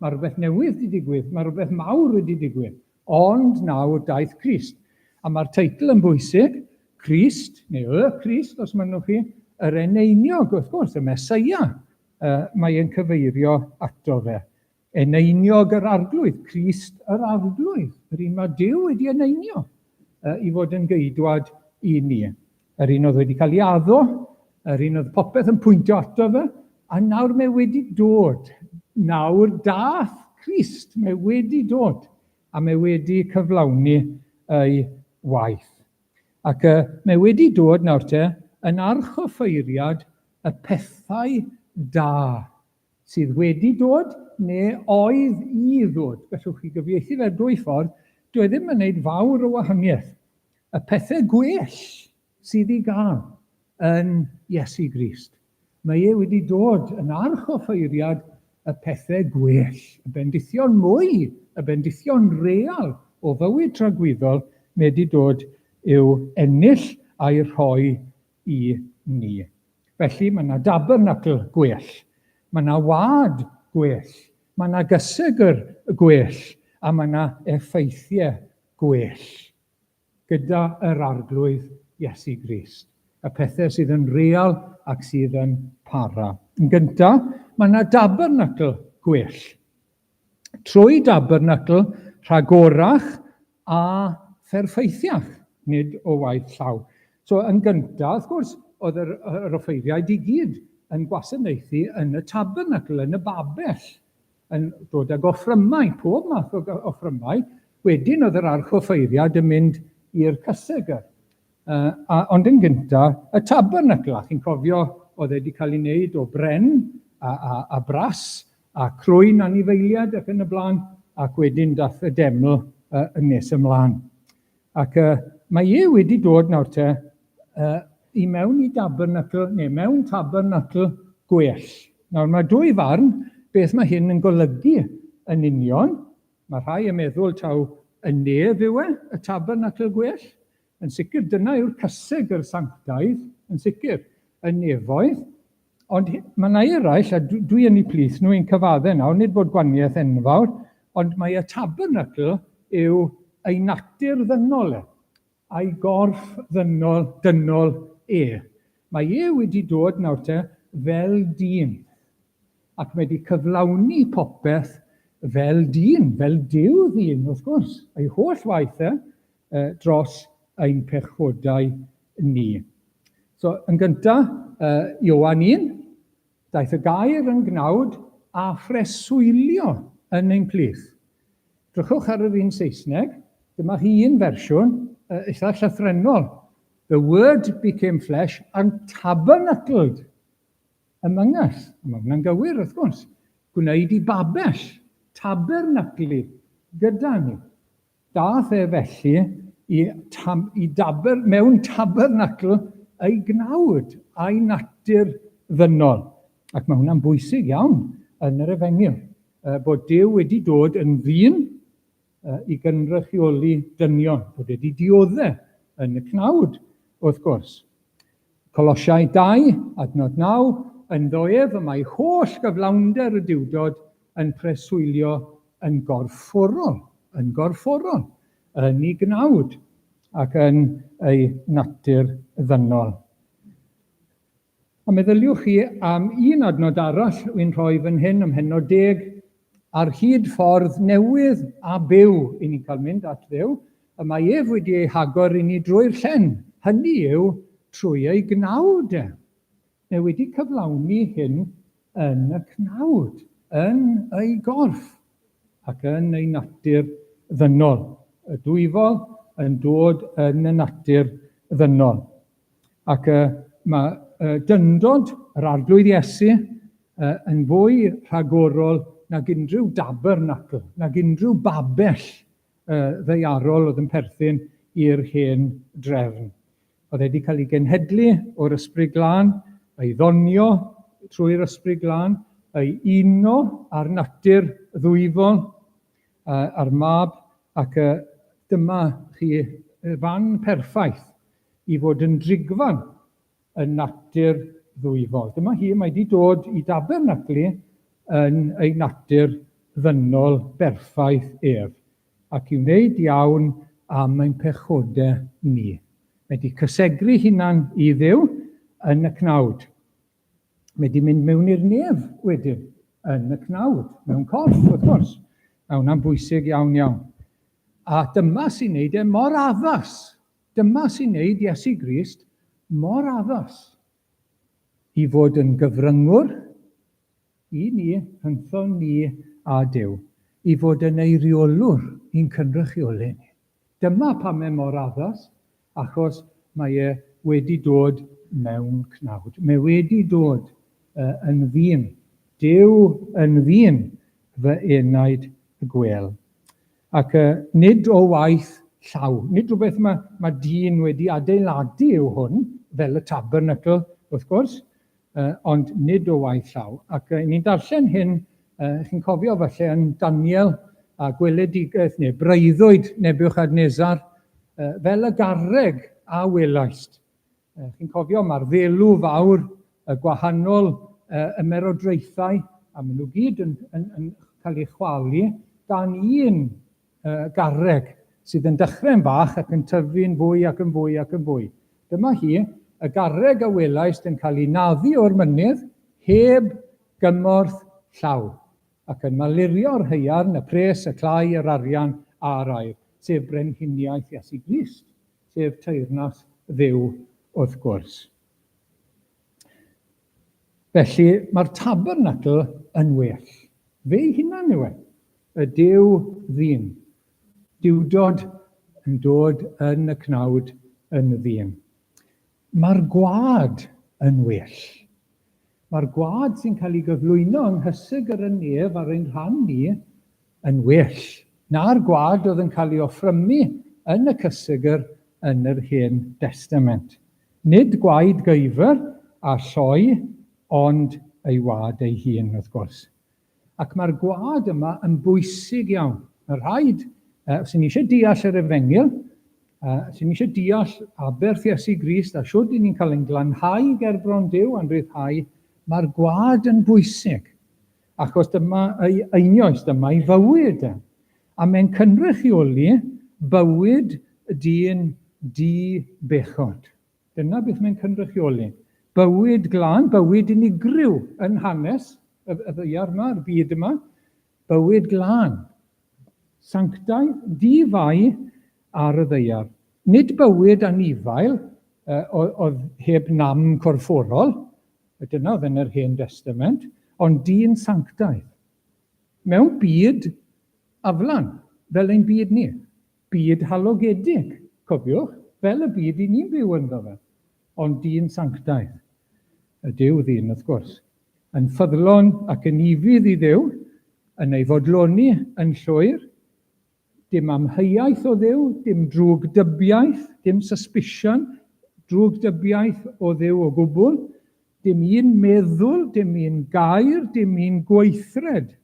Mae rhywbeth newydd wedi digwydd, mae rhywbeth mawr wedi digwydd. Ond nawr daeth Crist. A mae'r teitl yn bwysig, Crist, neu y Crist, os mynnwch chi, yr eneiniog, wrth gwrs, y Meseia, uh, mae e'n cyfeirio ato fe. Eneiniog yr Arglwydd, Crist yr Arglwydd, yr un mae Duw wedi eneinio i fod yn geidwad i ni. Yr un oedd wedi cael ei addo, yr un oedd popeth yn pwyntio ato fe, a nawr mae wedi dod. Nawr dath Crist, mae wedi dod, a mae wedi cyflawni ei waith. Ac uh, mae wedi dod nawr te yn archoffeiriad y pethau da sydd wedi dod neu oedd i ddod. Gallwch chi gyfieithu fe dwy ffordd, dyw e ddim yn gwneud fawr o wahaniaeth. Y pethau gwell sydd i gael yn Iesu Grist. Mae e wedi dod yn archoffeiriad y pethau gwell, y bendithion mwy, y bendithion real o fywyd tragwyddol mae wedi dod i'w ennill a'i rhoi i ni. Felly mae yna dabernacl gwell, mae yna wad gwell, mae yna gysegr gwell, a mae yna effeithiau gwell gyda yr Arglwydd Iesu Grist, y pethau sydd yn real ac sydd yn para. Yn gyntaf, mae yna dabernacl gwell. Trwy dabernacl rhagorach a pherffeithiach, nid o waith llaw. So, yn gyntaf, wrth gwrs, oedd yr, yr offeiriaid i gyd yn gwasanaethu yn y tabernacl, yn y babell, yn dod ag offrymau, pob math o offrymau. Wedyn oedd yr archoffeiriad yn mynd i'r cysegr. A, ond yn gyntaf, y tabernacl, a chi'n cofio oedd e wedi cael ei wneud o bren a, a, a bras a crwyn anifeiliaid ac yn y blaen, ac wedyn dath y deml yn nes ymlaen. Ac mae e wedi dod nawr te i mewn i dabernacl, neu mewn tabernacl gwell. Nawr mae dwy farn beth mae hyn yn golygu yn union. Mae rhai yn meddwl taw y nef yw e, y tabernacl gwell. Yn sicr, dyna yw'r cysegr sanctaidd, yn sicr, y nefoedd. Ond mae yna eraill, a dwi yn eu plith nhw, i'n cyfadde nawr, nid bod gwaniaeth enfawr, ond mae y tabernacl yw ei natur ddynol e, a'i gorff ddynol, dynol e. Mae e wedi dod nawr te fel dyn, ac mae wedi cyflawni popeth fel dyn, fel Duw ddyn, wrth gwrs, ei holl waith e dros ein pechodau ni. So, yn gyntaf, Ioan 1, daeth y gair yn gnawd a phreswylio yn ein plith. Drychwch ar yr un Saesneg, dyma chi un fersiwn eitha llythrennol. The word became flesh and tabernacled among us. A mae hwnna'n gywir, wrth gwrs. Gwneud i babell, tabernaclu, gyda ni. Daeth e felly i, tam, i daber, mewn tabernacl ei gnawd a'i natur ddynol. Ac mae hwnna'n bwysig iawn yn yr efengyl, bod Duw wedi dod yn ddyn i gynrychioli dynion, bod wedi diodde yn y cnawd, wrth gwrs. Colosiau 2, adnod 9, ynddo ef y mae holl gyflawnder y Duwdod yn preswylio yn gorfforol, yn gorfforol, yn ei gnawd ac yn ei natur ddynol. A meddyliwch chi am un adnod arall wy'n rhoi fan hyn ym mhennod deg, ar hyd ffordd newydd a byw i ni'n cael mynd at Dduw, y mae ef wedi ei hagor i ni drwy'r llen, hynny yw, trwy ei gnawd e. Mae wedi cyflawni hyn yn y cnawd, yn ei gorff, ac yn ei natur ddynol. Y dwyfol yn dod yn y natur ddynol. Ac mae dyndod yr Arglwydd Iesu yn fwy rhagorol nag unrhyw dabernacl, nag unrhyw babell ddaearol oedd yn perthyn i'r hen drefn. Oedd e wedi cael ei genhedlu o'r Ysbryd Glân, ei ddonio trwy'r Ysbryd Glân, ei uno â'r natur ddwyfol a'r Mab, ac dyma chi fan perffaith i fod yn drigfan y natur ddwyfol. Dyma hi, mae wedi dod i dabernaclu yn ei natur ddynol berffaith ef, ac i wneud iawn am ein pechodau ni. Mae wedi cysegru hunan i Dduw yn y cnawd. Mae wedi mynd mewn i'r nef wedyn, yn y cnawd, mewn corff, wrth gwrs. Mae hwnna'n bwysig iawn iawn. A dyma sy'n neud e mor addas. Dyma sy'n neud Iesu Grist mor addas i fod yn gyfryngwr i ni, rhyngthon ni a Duw, i fod yn eiriolwr i'n cynrychioli ni. Dyma pam e mor addas, achos mae e wedi dod mewn cnawd. Mae wedi dod yn ddyn. Duw yn ddyn, fy enaid gwêl. Ac nid o waith llaw, nid rhywbeth mae, mae dyn wedi adeiladu yw hwn, fel y tabernacl, wrth gwrs, ond nid o waith llaw. Ac ni'n darllen hyn Chi'n cofio falle yn Daniel a gweledigaeth neu breuddwyd Nebiwchadnesar, fel y garreg a welaist. Chi'n cofio, mae'r ddelw fawr, y gwahanol ymerodraethau, a maen nhw gyd yn, yn, yn cael eu chwalu gan un garreg sydd yn dechrau'n fach ac yn tyfu'n fwy ac yn fwy ac yn fwy. Dyma hi, y garreg a welaist yn cael ei naddu o'r mynydd heb gymorth llaw, ac yn malurio'r haearn, y pres, y clai, yr arian a'r aur, sef brenhiniaeth Iesu Grist, sef teyrnas Dduw wrth gwrs. Felly, mae'r tabernacl yn well. Fe'i hunan yw e, y Duw ddyn. Duwdod yn dod yn y cnawd yn ddyn. Mae'r gwad yn well. Mae'r gwad sy'n cael ei gyflwyno yng nghysegr y nef ar ein rhan ni yn well na'r gwad oedd yn cael ei offrymu yn y cysegr yn yr Hen Destament. Nid gwaed geifr a lloi, ond ei wad ei hun, wrth gwrs. Ac mae'r gwad yma yn bwysig iawn. Mae rhaid, os ni'n eisiau deall yr efengyl, os ni'n eisiau deall aberth Iesu Grist a shwd i ni'n cael ein glanhau ger bron Duw a'n rhyddhau, mae'r gwad yn bwysig. Achos dyma ei einioes, dyma ei fywyd e. A mae'n cynrychioli bywyd dyn di-bechod. Dyna beth mae'n cynrychioli. Bywyd glân, bywyd unigryw yn hanes y, y ddaear yma, y byd yma. Bywyd glân. Sanctaidd, di-fai ar y ddaear. Nid bywyd anifail oedd heb nam corfforol, dyna oedd yn yr Hen Destament, ond dyn sanctaidd. Mewn byd aflan, fel ein byd ni. Byd halogedig, cofiwch, fel y byd i ni'n byw ynddo fe, ond dyn sanctaidd. Y Duw ddyn, wrth gwrs. Yn ffyddlon ac yn ufudd i Dduw, yn ei fodloni yn llwyr, dim amheuaeth o Dduw, dim drwgdybiaeth, dim suspicion, drwgdybiaeth o Dduw o gwbl, dim un meddwl, dim un gair, dim un gweithred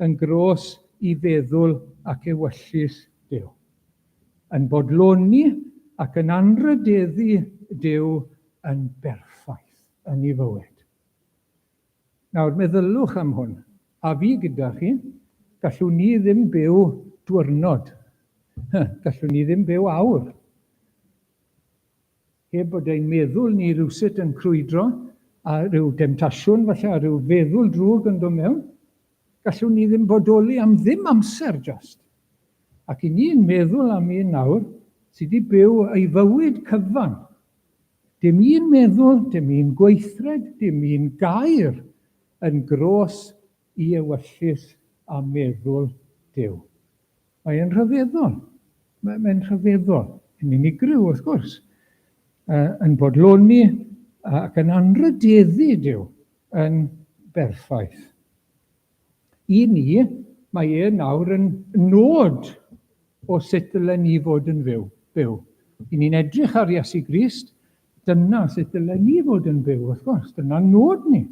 yn gros i feddwl ac ewyllys Duw. Yn bodloni ac yn anrhydeddu Duw yn berffaith yn ei fywyd. Nawr, meddylwch am hwn. A fi gyda chi, gallwn ni ddim byw dwyrnod. Gallwn ni ddim byw awr. Heb bod ein meddwl ni rywsut yn crwydro, a rhyw demtasiwn falle, a rhyw feddwl drwg yn dod mewn, gallwn ni ddim bodoli am ddim amser just. Ac i ni'n meddwl am un nawr sydd wedi byw ei fywyd cyfan. Dim un meddwl, dim un gweithred, dim un gair yn gros i ewyllys a meddwl Duw. Mae e'n rhyfeddol. Mae'n mae rhyfeddol. Yn unigryw, wrth gwrs. Yn bodloni ac yn anrhydeddu Duw yn berffaith. I ni, mae e nawr yn nod o sut dylen ni fod yn fyw. byw. I ni'n edrych ar Iesu Grist, dyna sut dylen ni fod yn byw, wrth gwrs. Dyna'n nod ni.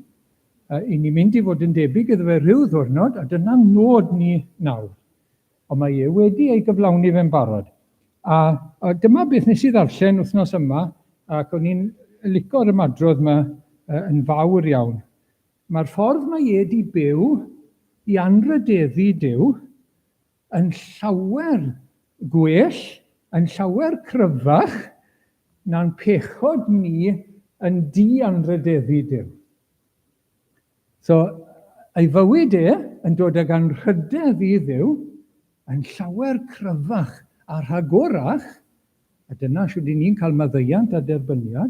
I ni'n mynd i fod yn debyg iddo fe rhyw ddwrnod, a dyna'n nod ni nawr. Ond mae e wedi ei gyflawni fe'n barod. A, a dyma beth nes i ddarllen wythnos yma, ac o'n i'n lico'r ymadrodd yma yn fawr iawn. Mae'r ffordd mae e di byw i anrhydeddu Duw yn llawer gwell, yn llawer cryfach na'n pechod ni yn di-anrhydeddu Duw. So, ei fywyd e yn dod ag anrhydedd i Dduw yn llawer cryfach a rhagorach, a dyna shwd i ni'n cael maddeuant a derbyniad,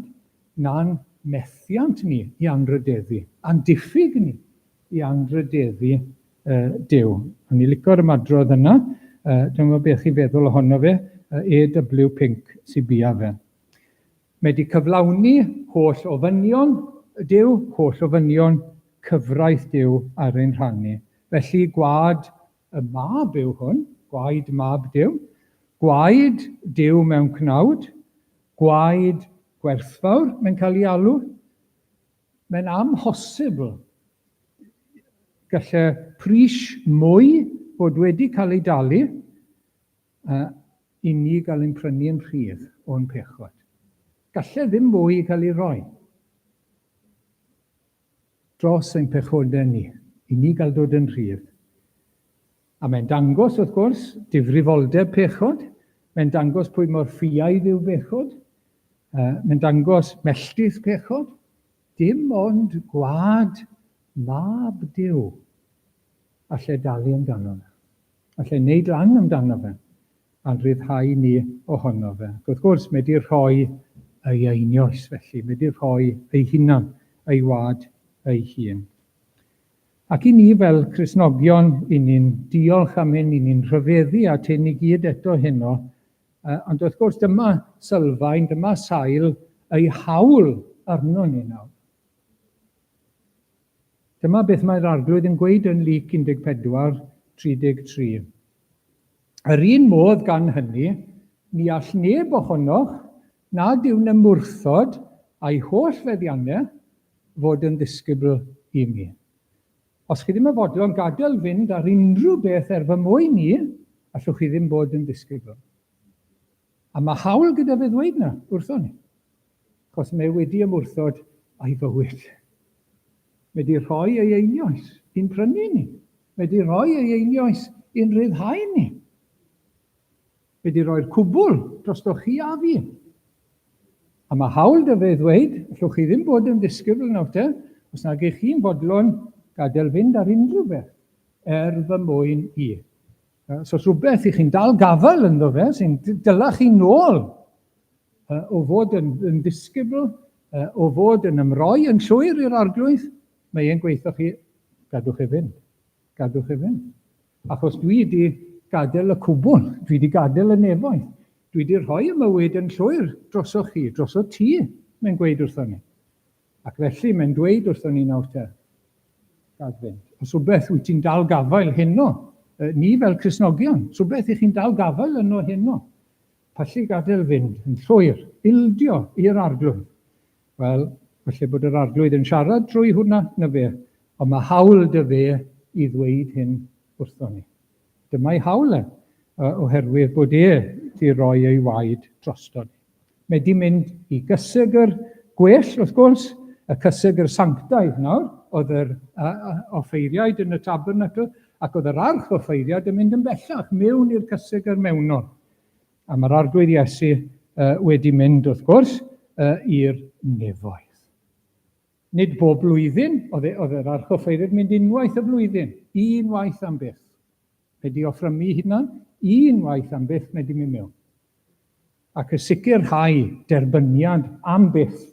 na'n methiant ni i anrhydeddu, a'n diffyg ni i anrhydeddu Duw. O'n i lico'r ymadrodd yna, dwi'm yn gwybod beth chi'n feddwl ohono fe, AW Pink sy bia fe. Mae wedi cyflawni holl ofynion Duw, holl ofynion cyfraith Duw ar ein rhan ni. Felly gwaed y mab yw hwn, gwaed mab Duw, gwaed Duw mewn cnawd, gwaed gwerthfawr mae'n cael ei alw. Mae'n amhosibl. Gallai pris mwy fod wedi cael ei dalu uh, i ni gael ein prynu yn rhydd o'n pechod. Gallai ddim mwy cael ei roi dros ein pechodau ni, i ni gael dod yn rhydd. A mae'n dangos, wrth gwrs, difrifoldeb pechod, mae'n dangos pwy mor ffiaidd yw bechod, uh, mae'n dangos melltith pechod, Dim ond gwlad mab Duw alle dalu amdano fe, alle wneud lan amdano fe, a'n rhyddhau ni ohono fe. Ac wrth gwrs, mae wedi rhoi ei einioes felly, mae wedi rhoi ei hunan, ei wad ei hun. Ac i ni fel Cristnogion, i ni'n diolch am hyn, i ni'n rhyfeddu at hyn i gyd eto heno, Ond wrth gwrs, dyma sylfaen, dyma sail ei hawl arno ni nawr. Dyma beth mae'r Arglwydd yn gweud yn Luc 14, 33. Yr un modd gan hynny, ni all neb ohonoch nad yw'n ymwrthod a'i holl feddiannau fod yn ddisgybl i mi. Os chi ddim yn fodlon gadael fynd ar unrhyw beth er fy mwyn i, allwch chi ddim bod yn ddisgybl. A mae hawl gyda fe ddweud na wrthon ni. Achos mae wedi ymwrthod a'i fywyd. Mae wedi rhoi ei einioes i'n prynu ni. Mae wedi rhoi ei einioes i'n rhyddhau ni. Mae 'di rhoi'r cwbl drostoch chi a fi. A mae hawl 'da fe ddweud, allwch chi ddim bod yn ddisgybl nawr te, os nag ych chi'n fodlon gadael fynd ar unrhyw beth, er fy mwyn i. So os rhywbeth i chi'n dal gafael ynddo fe, sy'n dyla chi nôl o fod yn, yn ddisgybl, o fod yn ymroi yn llwyr i'r arglwydd, mae e'n gweithio chi, gadwch e fynd. Gadwch e fynd. Achos dwi 'di gadael y cwbl, dwi 'di gadael y nefoedd, dwi 'di rhoi y mywyd yn llwyr drosoch chi, droso ti, mae'n gweud wrthon ni. Ac felly mae'n dweud wrthon ni nawr te, gad fynd. Os rhywbeth wyt ti'n dal gafael heno, ni fel Cristnogion, rhywbeth i chi'n dal gafael yno heno, pallu gadael fynd yn llwyr, ildio i'r arglwydd. Wel, falle bod yr Arglwydd yn siarad trwy hwnna, na fe, ond mae hawl 'da fe i ddweud hyn wrthon ni. Dyma'i hawl e, oherwydd bod e 'di roi ei waed drosto ni. Mae 'di mynd i gysegr gwell, wrth gwrs, y cysegr sanctaidd nawr, oedd yr offeiriaid yn y tabernacl, ac oedd yr arch offeiriad yn mynd yn bellach mewn i'r cysegr mewnol. A mae'r Arglwydd Iesu wedi mynd, wrth gwrs, i'r nefoedd. Nid bob blwyddyn, oedd, e, oedd yr archoffeiriad mynd unwaith y flwyddyn, un waith am byth. Mae di offrymu hunan, un waith am byth mae di mynd mewn. Ac y sicrhau derbyniad am byth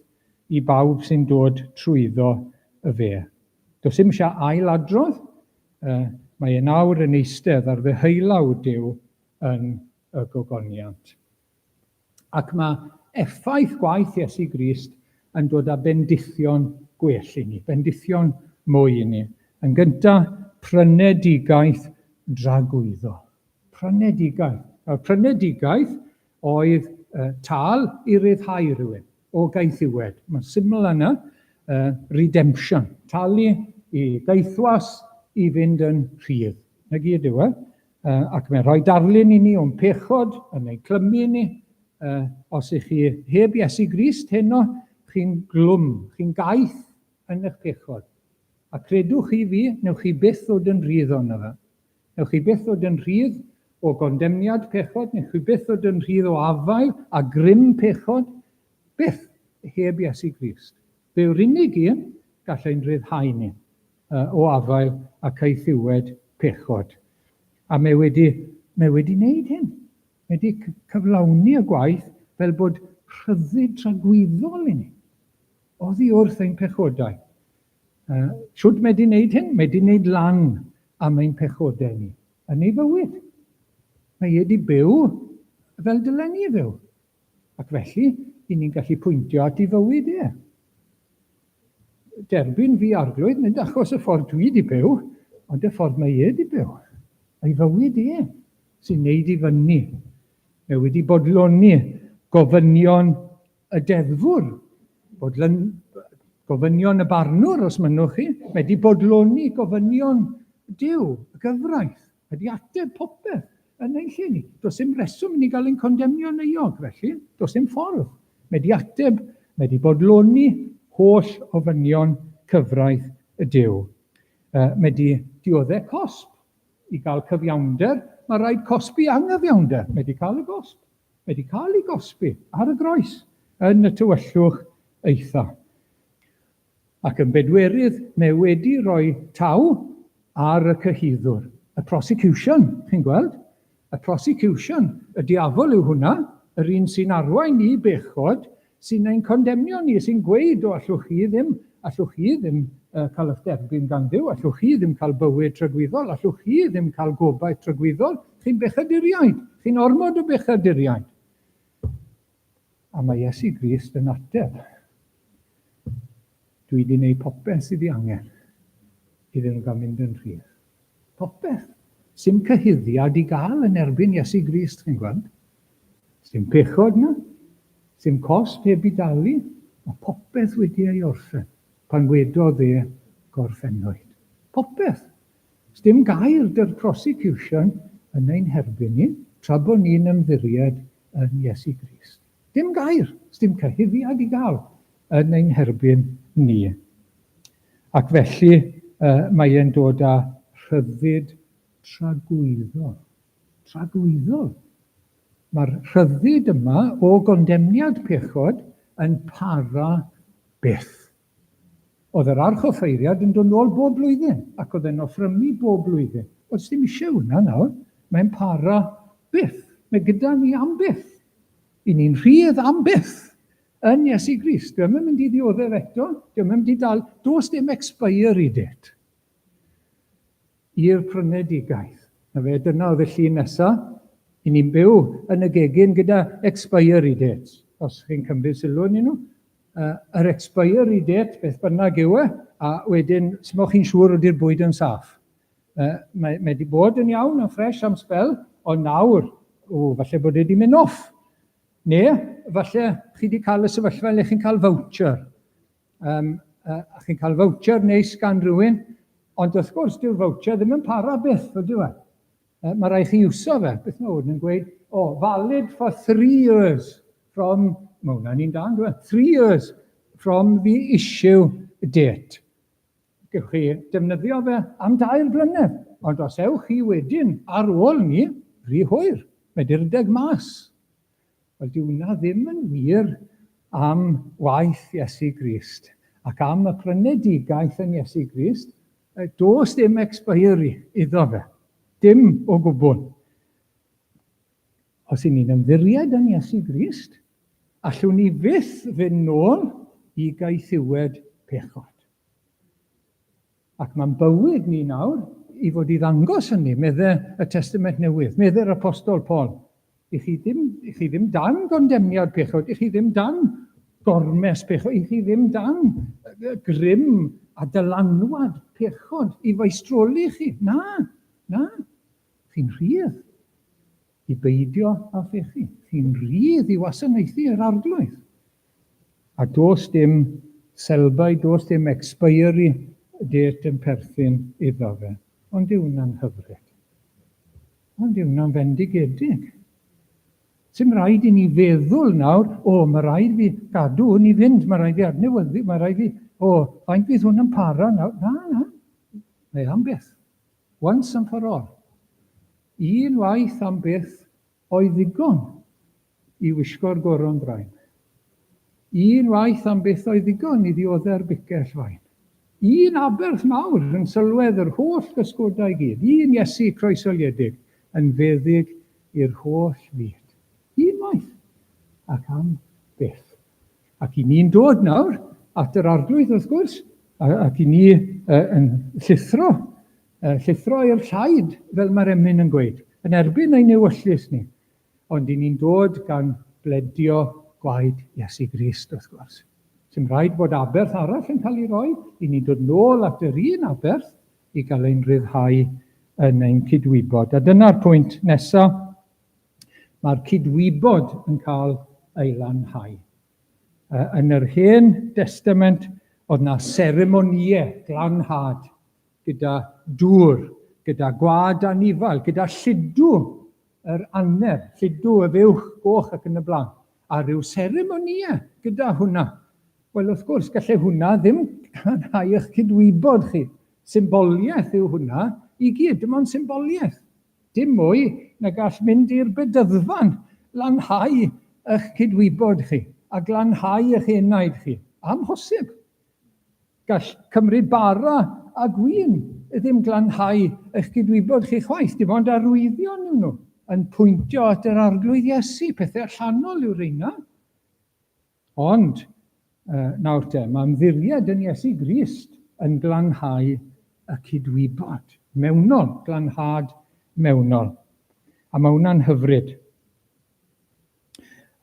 i bawb sy'n dod trwyddo y fe. Does dim eisiau ailadrodd, mae e nawr yn eistedd ar ddeheulaw Duw yn y gogoniant. Ac mae effaith gwaith Iesu Grist yn dod â bendithion gwell i ni, bendithion mwy i ni. Yn gyntaf, prynedigaeth dragwyddol. Prynedigaeth. Nawr, prynedigaeth oedd uh, tal i ryddhau rhywun o gaethiwed. Mae'n syml yna, uh, redemption, talu i gaethwas i fynd yn rhydd. Na gyd yw e. Ac mae'n rhoi darlun i ni o'n pechod, yn ein clymu ni. Os ych chi heb Iesu Grist heno, chi'n glwm, chi'n gaeth yn eich pechod. A credwch chi fi, newch chi byth ddod yn rhydd ohono fe. Newch chi byth ddod yn rhydd o gondemniad pechod, newch chi byth ddod yn rhydd o afael a grym pechod, byth heb Iesu Grist. Fe yw'r unig un gall ein rhyddhau ni o afael a caethiwed pechod. A mae wedi, mae wedi wneud hyn. Mae wedi cyflawni y gwaith fel bod rhyddid tragwyddol i ni oddi wrth ein pechodau. Uh, Shwt mae wedi wneud hyn? Mae wedi wneud lan am ein pechodau ni yn ei fywyd. Mae wedi byw fel dylen ni fyw. Ac felly, i ni'n gallu pwyntio at ei fywyd e. Derbyn fi arglwydd, nid achos y ffordd dwi wedi byw, ond y ffordd mae e wedi byw. Ei fywyd e sy'n neud i fyny. Mae wedi bodloni gofynion y deddfwr. Bodlon, Gofynion y barnwr, os mynnwch chi. Mae wedi bodloni gofynion Duw, y gyfraith. Mae wedi ateb popeth yn ein lle ni. Does dim reswm i ni gael ein condemnio'n euog, felly. Does dim ffordd. Mae wedi ateb, mae wedi bodloni holl ofynion cyfraith y Duw. Mae wedi dioddef cosb. I gael cyfiawnder, mae rhaid cosbi anghyfiawnder. Mae wedi cael y gosb. Mae wedi cael ei gosbi ar y groes yn y tywyllwch eitha. Ac yn bedwerydd, mae wedi rhoi taw ar y cyhuddwr. Y prosecution, chi'n gweld? Y prosecution, y diafol yw hwnna, yr un sy'n arwain i bechod, sy'n ein condemnio ni, sy'n gweud, o, allwch chi ddim, allwch chi ddim uh, cael eich derbyn gan Dduw, allwch chi ddim cael bywyd tragwyddol, allwch chi ddim cael gobaith tragwyddol, chi'n bechaduriaid, chi'n ormod o bechaduriaid. A mae Iesu Grist yn ateb, dwi wedi gwneud popeth sydd ei angen iddyn nhw gael mynd yn rhydd. Popeth. Sim cyhuddiad i gael yn erbyn Iesu Grist, chi'n gweld. Sim pechod 'na. Sim cosb heb i dalu. Mae popeth wedi ei orffen pan wedodd e gorffennwyd. Popeth. Sdim gair 'da'r prosecution yn ein herbyn ni tra bod ni'n ymddiried yn Iesu Grist. Dim gair. Sdim cyhuddiad i gael yn ein herbyn ni. Ac felly uh, mae e'n dod â rhyddid tragwyddol. Tragwyddol. Mae'r rhyddid yma o gondemniad pechod yn para byth. Oedd yr archoffeiriad yn dod nôl bob blwyddyn ac oedd e'n offrymu bob blwyddyn. Wel, dim eisiau hwnna nawr. Mae'n para byth. Mae gyda ni am byth. I ni'n rhydd am byth yn Iesu Grist. Dwi'm yn mynd i ddioddef eto. Dwi'm yn mynd i dal. Does dim expiry date i'r prynedigaeth. Na fe, dyna oedd y llun nesa. I ni'n byw yn y gegin gyda expiry dates, os chi'n cymryd sylw yn nhw. Yr expiry date, beth bynnag yw e, a wedyn, smo chi'n siŵr ydy'r bwyd yn saff. Mae, mae wedi bod yn iawn, yn ffres am sbel, ond nawr, o, falle bod e wedi mynd off. Neu, falle chi wedi cael y sefyllfa le chi'n cael voucher. A chi'n cael voucher neis gan rhywun, ond wrth gwrs, dyw'r voucher ddim yn para byth, ydyw e? Mae rhaid chi iwso fe. Beth mae hwn yn gweud? O, oh, valid for 3 years from, mae hwnna'n un da, dwi? 3 years from the issue date. Gewch chi defnyddio fe am 3 blynedd, ond os ewch chi wedyn ar ôl ni, rhy hwyr, mae 'di rhedeg mas. Wel, dyw hwnna ddim yn wir am waith Iesu Grist ac am y prynedigaeth yn Iesu Grist. Does dim expiry iddo fe. Dim o gwbl. Os y'n ni'n ymddiried yn Iesu Grist, allwn ni fyth fynd nôl i gaethiwed pechod. Ac mae'n bywyd ni nawr i fod i ddangos hynny, medde y Testament Newydd, medde'r Apostol Paul. I chi ddim, i chi ddim dan gondemniad pechod, i chi ddim dan gormes pechod, i chi ddim dan grym a dylanwad pechod i feistroli chi. Na, na. Chi'n rhydd i beidio â phechu. Chi'n rhydd i wasanaethu yr Arglwydd. A does dim sell-by, does dim expiry date yn perthyn iddo fe. Ond yw hwnna'n hyfryd? Ond yw hwnna'n fendigedig? Sim rhaid i ni feddwl nawr, o, mae rhaid fi gadw hwn i fynd, mae rhaid fi adnewyddu, mae rhaid fi, o, faint fydd hwn yn para nawr? Na, na, mae am byth. Once and for all. Un waith am byth oedd ddigon i wisgo'r goron ddrain. Un waith am byth oedd ddigon i ddiodde'r bicell fain. Un aberth mawr yn sylwedd yr holl gysgodau gyd. Un Iesu croeshoeliedig yn feddyg i'r holl fyd. Un waith ac am byth. Ac i ni'n dod nawr at yr Arglwydd, wrth gwrs, ac i ni yn llithro, llithro i'r llaid, fel mae'r emyn yn gweud, yn erbyn ein ewyllys ni. Ond i ni'n dod gan bledio gwaed Iesu Grist, wrth gwrs. Sy'n rhaid bod aberth arall yn cael ei roi, i ni'n dod nôl at yr un aberth i gael ein rhyddhau yn ein cydwybod. A dyna'r pwynt nesaf. Mae'r cydwybod yn cael ei lanhau. Yn yr Hen Destament, Oedd na seremonïau glanhad gyda dŵr, gyda gwad anifal, gyda lludw yr aner, lludw y fuwch goch ac yn y blaen, a rhyw seremonïau gyda hwnna. Wel, wrth gwrs, gallai hwnna ddim glanhau eich cydwybod chi. Symboliaeth yw hwnna i gyd, dim ond symboliaeth. Dim mwy na gall mynd i'r bedyddfan lanhau eich cydwybod chi a glanhau eich enaid chi. Amhosib. Gall cymryd bara a gwin ddim glanhau eich cydwybod chi chwaith, dim ond arwyddion yw nhw, yn pwyntio at yr Arglwydd Iesu, pethau allanol yw'r rheina. Ond, nawr te, mae ymddiried yn Iesu Grist yn glanhau y cydwybod mewnol, glanhad mewnol. A mae hwnna'n hyfryd.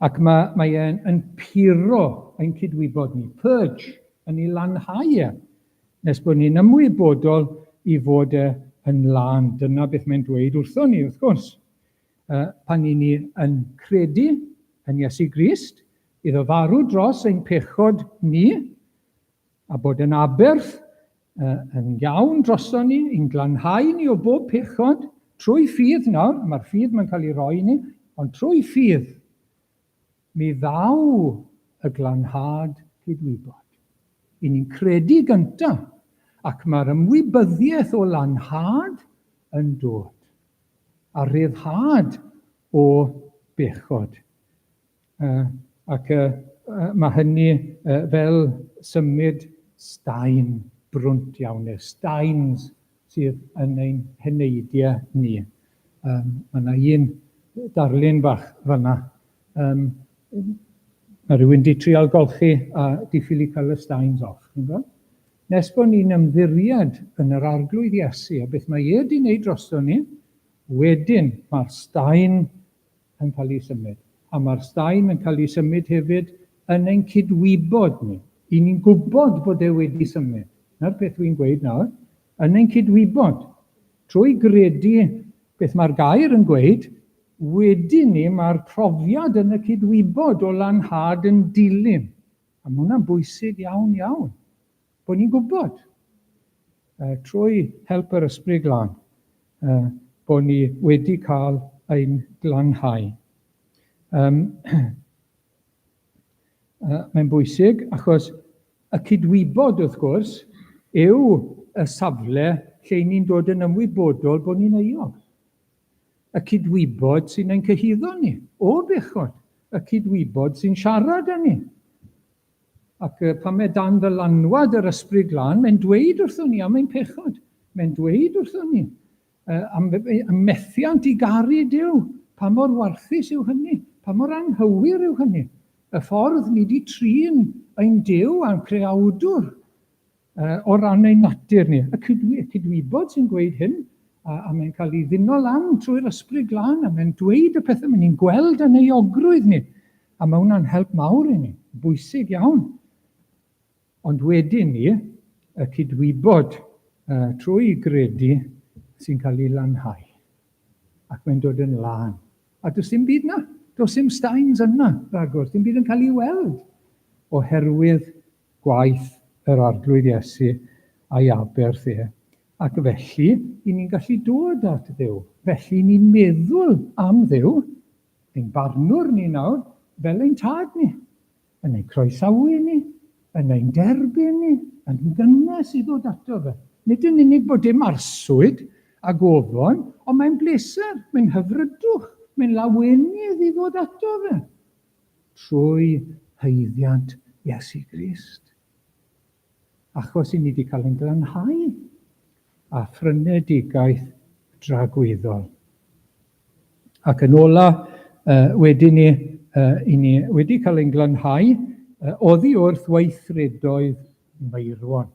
Ac mae, mae e'n yn puro ein cydwybod ni, purge, yn ei lanhau e, nes bod ni'n ymwybodol i fod e yn lân. Dyna beth mae'n dweud wrthon ni, wrth gwrs. Pan i ni yn credu yn Iesu Grist, iddo farw dros ein pechod ni, a bod yn aberth yn iawn droson ni, i'n glanhau ni o bob pechod, trwy ffydd nawr, mae'r ffydd mae'n cael ei roi i ni, ond trwy ffydd, mi ddaw y glanhad cydwybod. I ni'n credu gyntaf, ac mae'r ymwybyddiaeth o lanhad yn dod. A rhyddhad o bechod. Ac mae hynny fel symud staen brwnt iawn, neu staens sydd yn ein heneidiau ni. Mae yna un darlun bach fanna. Mae rhywun di trial golchi a di ffili cael y staens off. Chi'n gweld? Nes bod ni'n ymddiried yn yr Arglwydd Iesu a beth mae e di wneud drosto ni, wedyn mae'r staen yn cael ei symud. A mae'r staen yn cael ei symud hefyd yn ein cydwybod ni. I ni'n gwybod bod e wedi symud. Na'r peth dwi'n gweud nawr. Yn ein cydwybod. Trwy gredu beth mae'r gair yn gweud, wedyn ni mae'r profiad yn y cydwybod o lanhad yn dilyn. A mae hwnna'n bwysig iawn, iawn. Bod ni'n gwybod, trwy help yr Ysbryd Glân, bod ni wedi cael ein glanhau. Um, mae'n bwysig achos y cydwybod, wrth gwrs, yw y safle lle ni'n dod yn ymwybodol bod ni'n euog. Y cydwybod sy'n ein cyhuddo ni o bechod. Y cydwybod sy'n siarad â ni. Ac pan mae dan ddylanwad yr Ysbryd Glân, mae'n dweud wrthon ni am ein pechod. Mae'n dweud wrthon ni am, am methiant i garu Duw. Pa mor warthus yw hynny? Pa mor anghywir yw hynny? Y ffordd ni wedi trin ein Duw a'n creawdwr o ran ein natur ni. Y cydwybod sy'n gweud hyn, a, a mae'n cael ei ddino lan trwy'r Ysbryd Glân, a mae'n dweud y pethau, mae'n ni'n gweld yn euogrwydd ni. A mae hwnna'n help mawr i ni, bwysig iawn. Ond wedyn ni, y cydwybod trwy gredu sy'n cael ei lanhau. Ac mae'n dod yn lân. A does dim byd na. Does dim stains yna, rhagor. Dim byd yn cael ei weld oherwydd gwaith yr Arglwydd Iesu a'i aberth e, ac felly i ni'n gallu dod at Dduw. Felly ni'n meddwl am Dduw, ein barnwr ni nawr, fel ein tad ni, yn ein croesawu ni, yn ein derbyn ni, yn gynnes i ddod ato fe. Nid yn unig bod dim arswyd a gofon, ond mae'n bleser, mae'n hyfrydwch, mae'n lawenydd i ddod ato fe. Trwy haeddiant Iesu Grist. Achos i ni wedi cael ein glanhau a phrynedigaeth dragwyddol. Ac yn ola, wedyn ni, i ni wedi cael ein glanhau oddi wrth weithredoedd meirwon.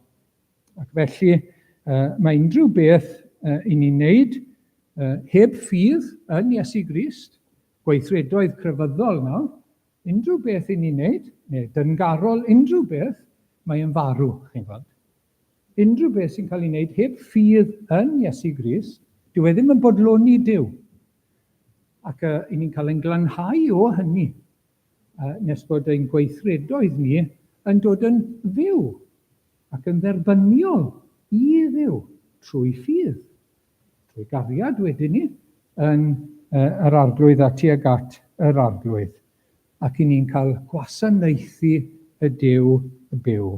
Ac felly, mae unrhyw beth i ni'n wneud heb ffydd yn Iesu Grist, gweithredoedd crefyddol nawr, unrhyw beth i ni'n wneud, neu dyngarol, unrhyw beth, mae yn farw, chi'n gweld. Unrhyw beth sy'n cael ei wneud heb ffydd yn Iesu Grist, dyw e ddim yn bodloni Duw. Ac i ni'n cael ein glanhau o hynny, nes bod ein gweithredoedd ni yn dod yn fyw. ac yn dderbyniol i Dduw trwy ffydd, trwy gariad wedyn ni, yn yr Arglwydd a tuag at yr Arglwydd, ac i ni'n cael gwasanaethu y Duw byw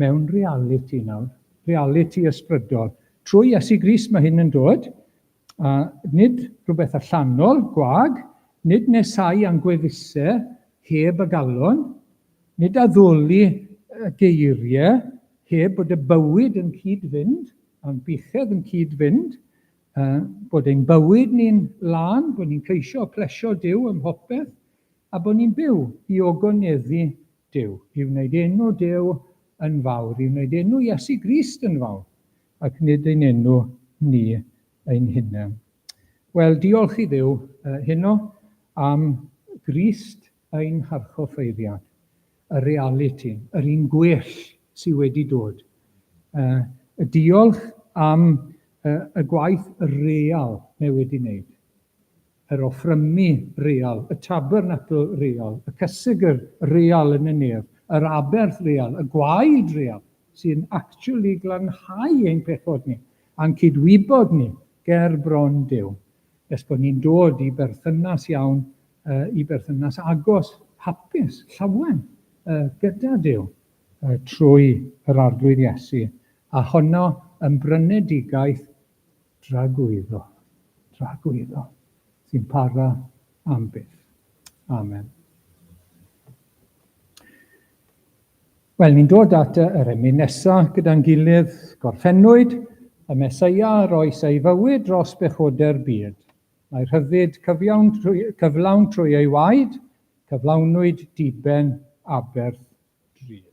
mewn realiti nawr, realiti ysbrydol. Trwy Iesu Grist mae hyn yn dod, a nid rhywbeth allanol, gwag, nid nesau a'n gwefusau heb y galon, Nid addoli y geiriau heb bod y bywyd yn cyd-fynd, a'n buchedd yn cyd-fynd, bod ein bywyd ni'n lân, bod ni'n ceisio plesio Duw ym mhopeth, a bod ni'n byw i ogoneddu Duw, i wneud enw Duw yn fawr, i wneud enw Iesu Grist yn fawr, ac nid ein enw ni ein hunain. Wel, diolch i Dduw heno am Grist ein harchoffeiriad, y realiti, yr un gwell sydd wedi dod. Y diolch am y gwaith real mae wedi wneud, yr offrymu real, y tabernacl real, y cysegr real yn y nef, yr aberth real, y gwaed real, sy'n actually glanhau ein pechod ni, a'n cydwybod ni ger bron Duw, nes bod ni'n dod i berthynas iawn i berthynas agos, hapus, llawen gyda Duw trwy yr Arglwydd Iesu, a honno yn brynedigaeth dragwyddo, dragwyddo, sy'n para am byth. Amen. Wel, ni'n dod at yr emyn nesaf gyda'n gilydd. Gorffennwyd y Meseia roes ei fywyd dros bechodau'r byd. Mae rhyddid cyfiawn trwy, cyflawn trwy ei waed, cyflawnwyd diben aberth drud.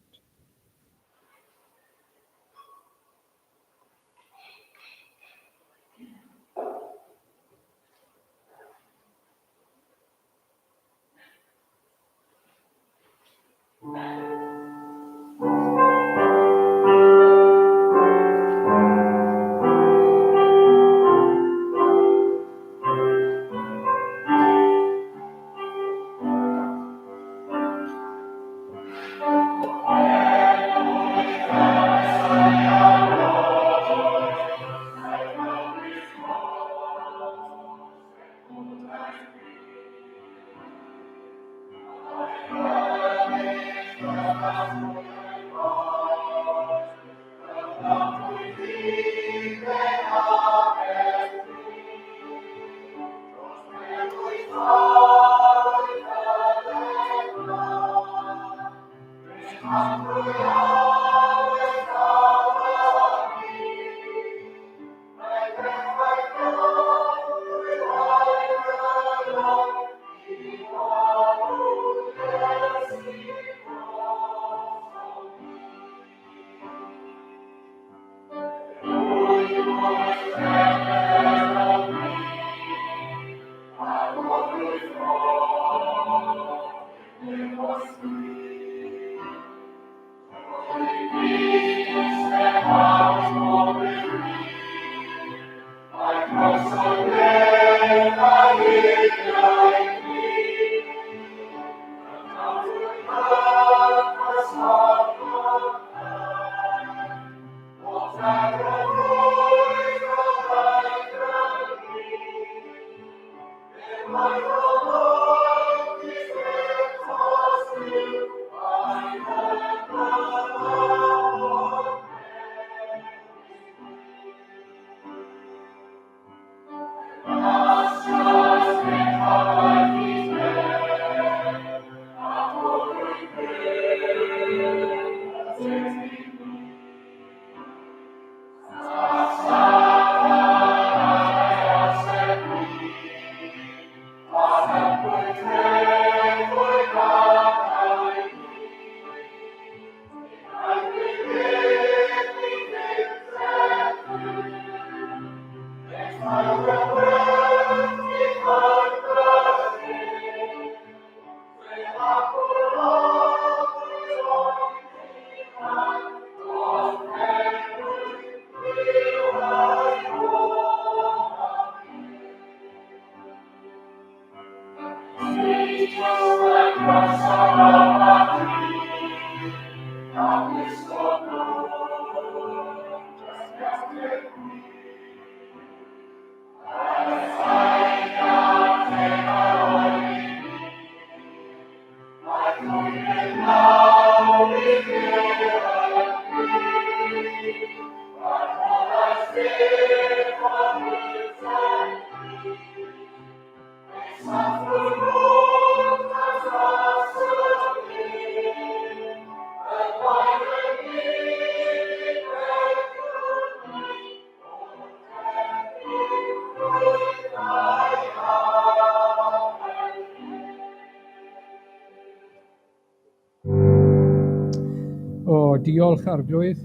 O, diolch Arglwydd,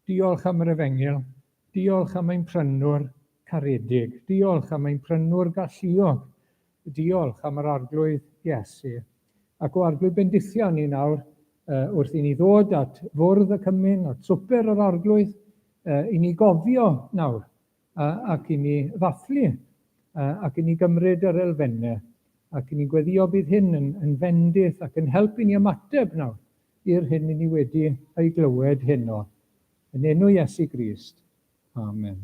diolch am yr efengyl, diolch am ein prynwr caredig, diolch am ein prynwr galluog, diolch am yr Arglwydd Iesu. Ac o Arglwydd bendithia ni nawr uh, wrth i ni ddod at fwrdd y cymun, at swper yr Arglwydd, uh, i ni gofio nawr uh, ac i ni ddathlu uh, ac i ni gymryd yr elfennau ac i ni gweddio bydd hyn yn, yn fendith ac yn help i ni ymateb nawr i'r hyn i ni wedi ei glywed heno. Yn enw Iesu Grist. Amen.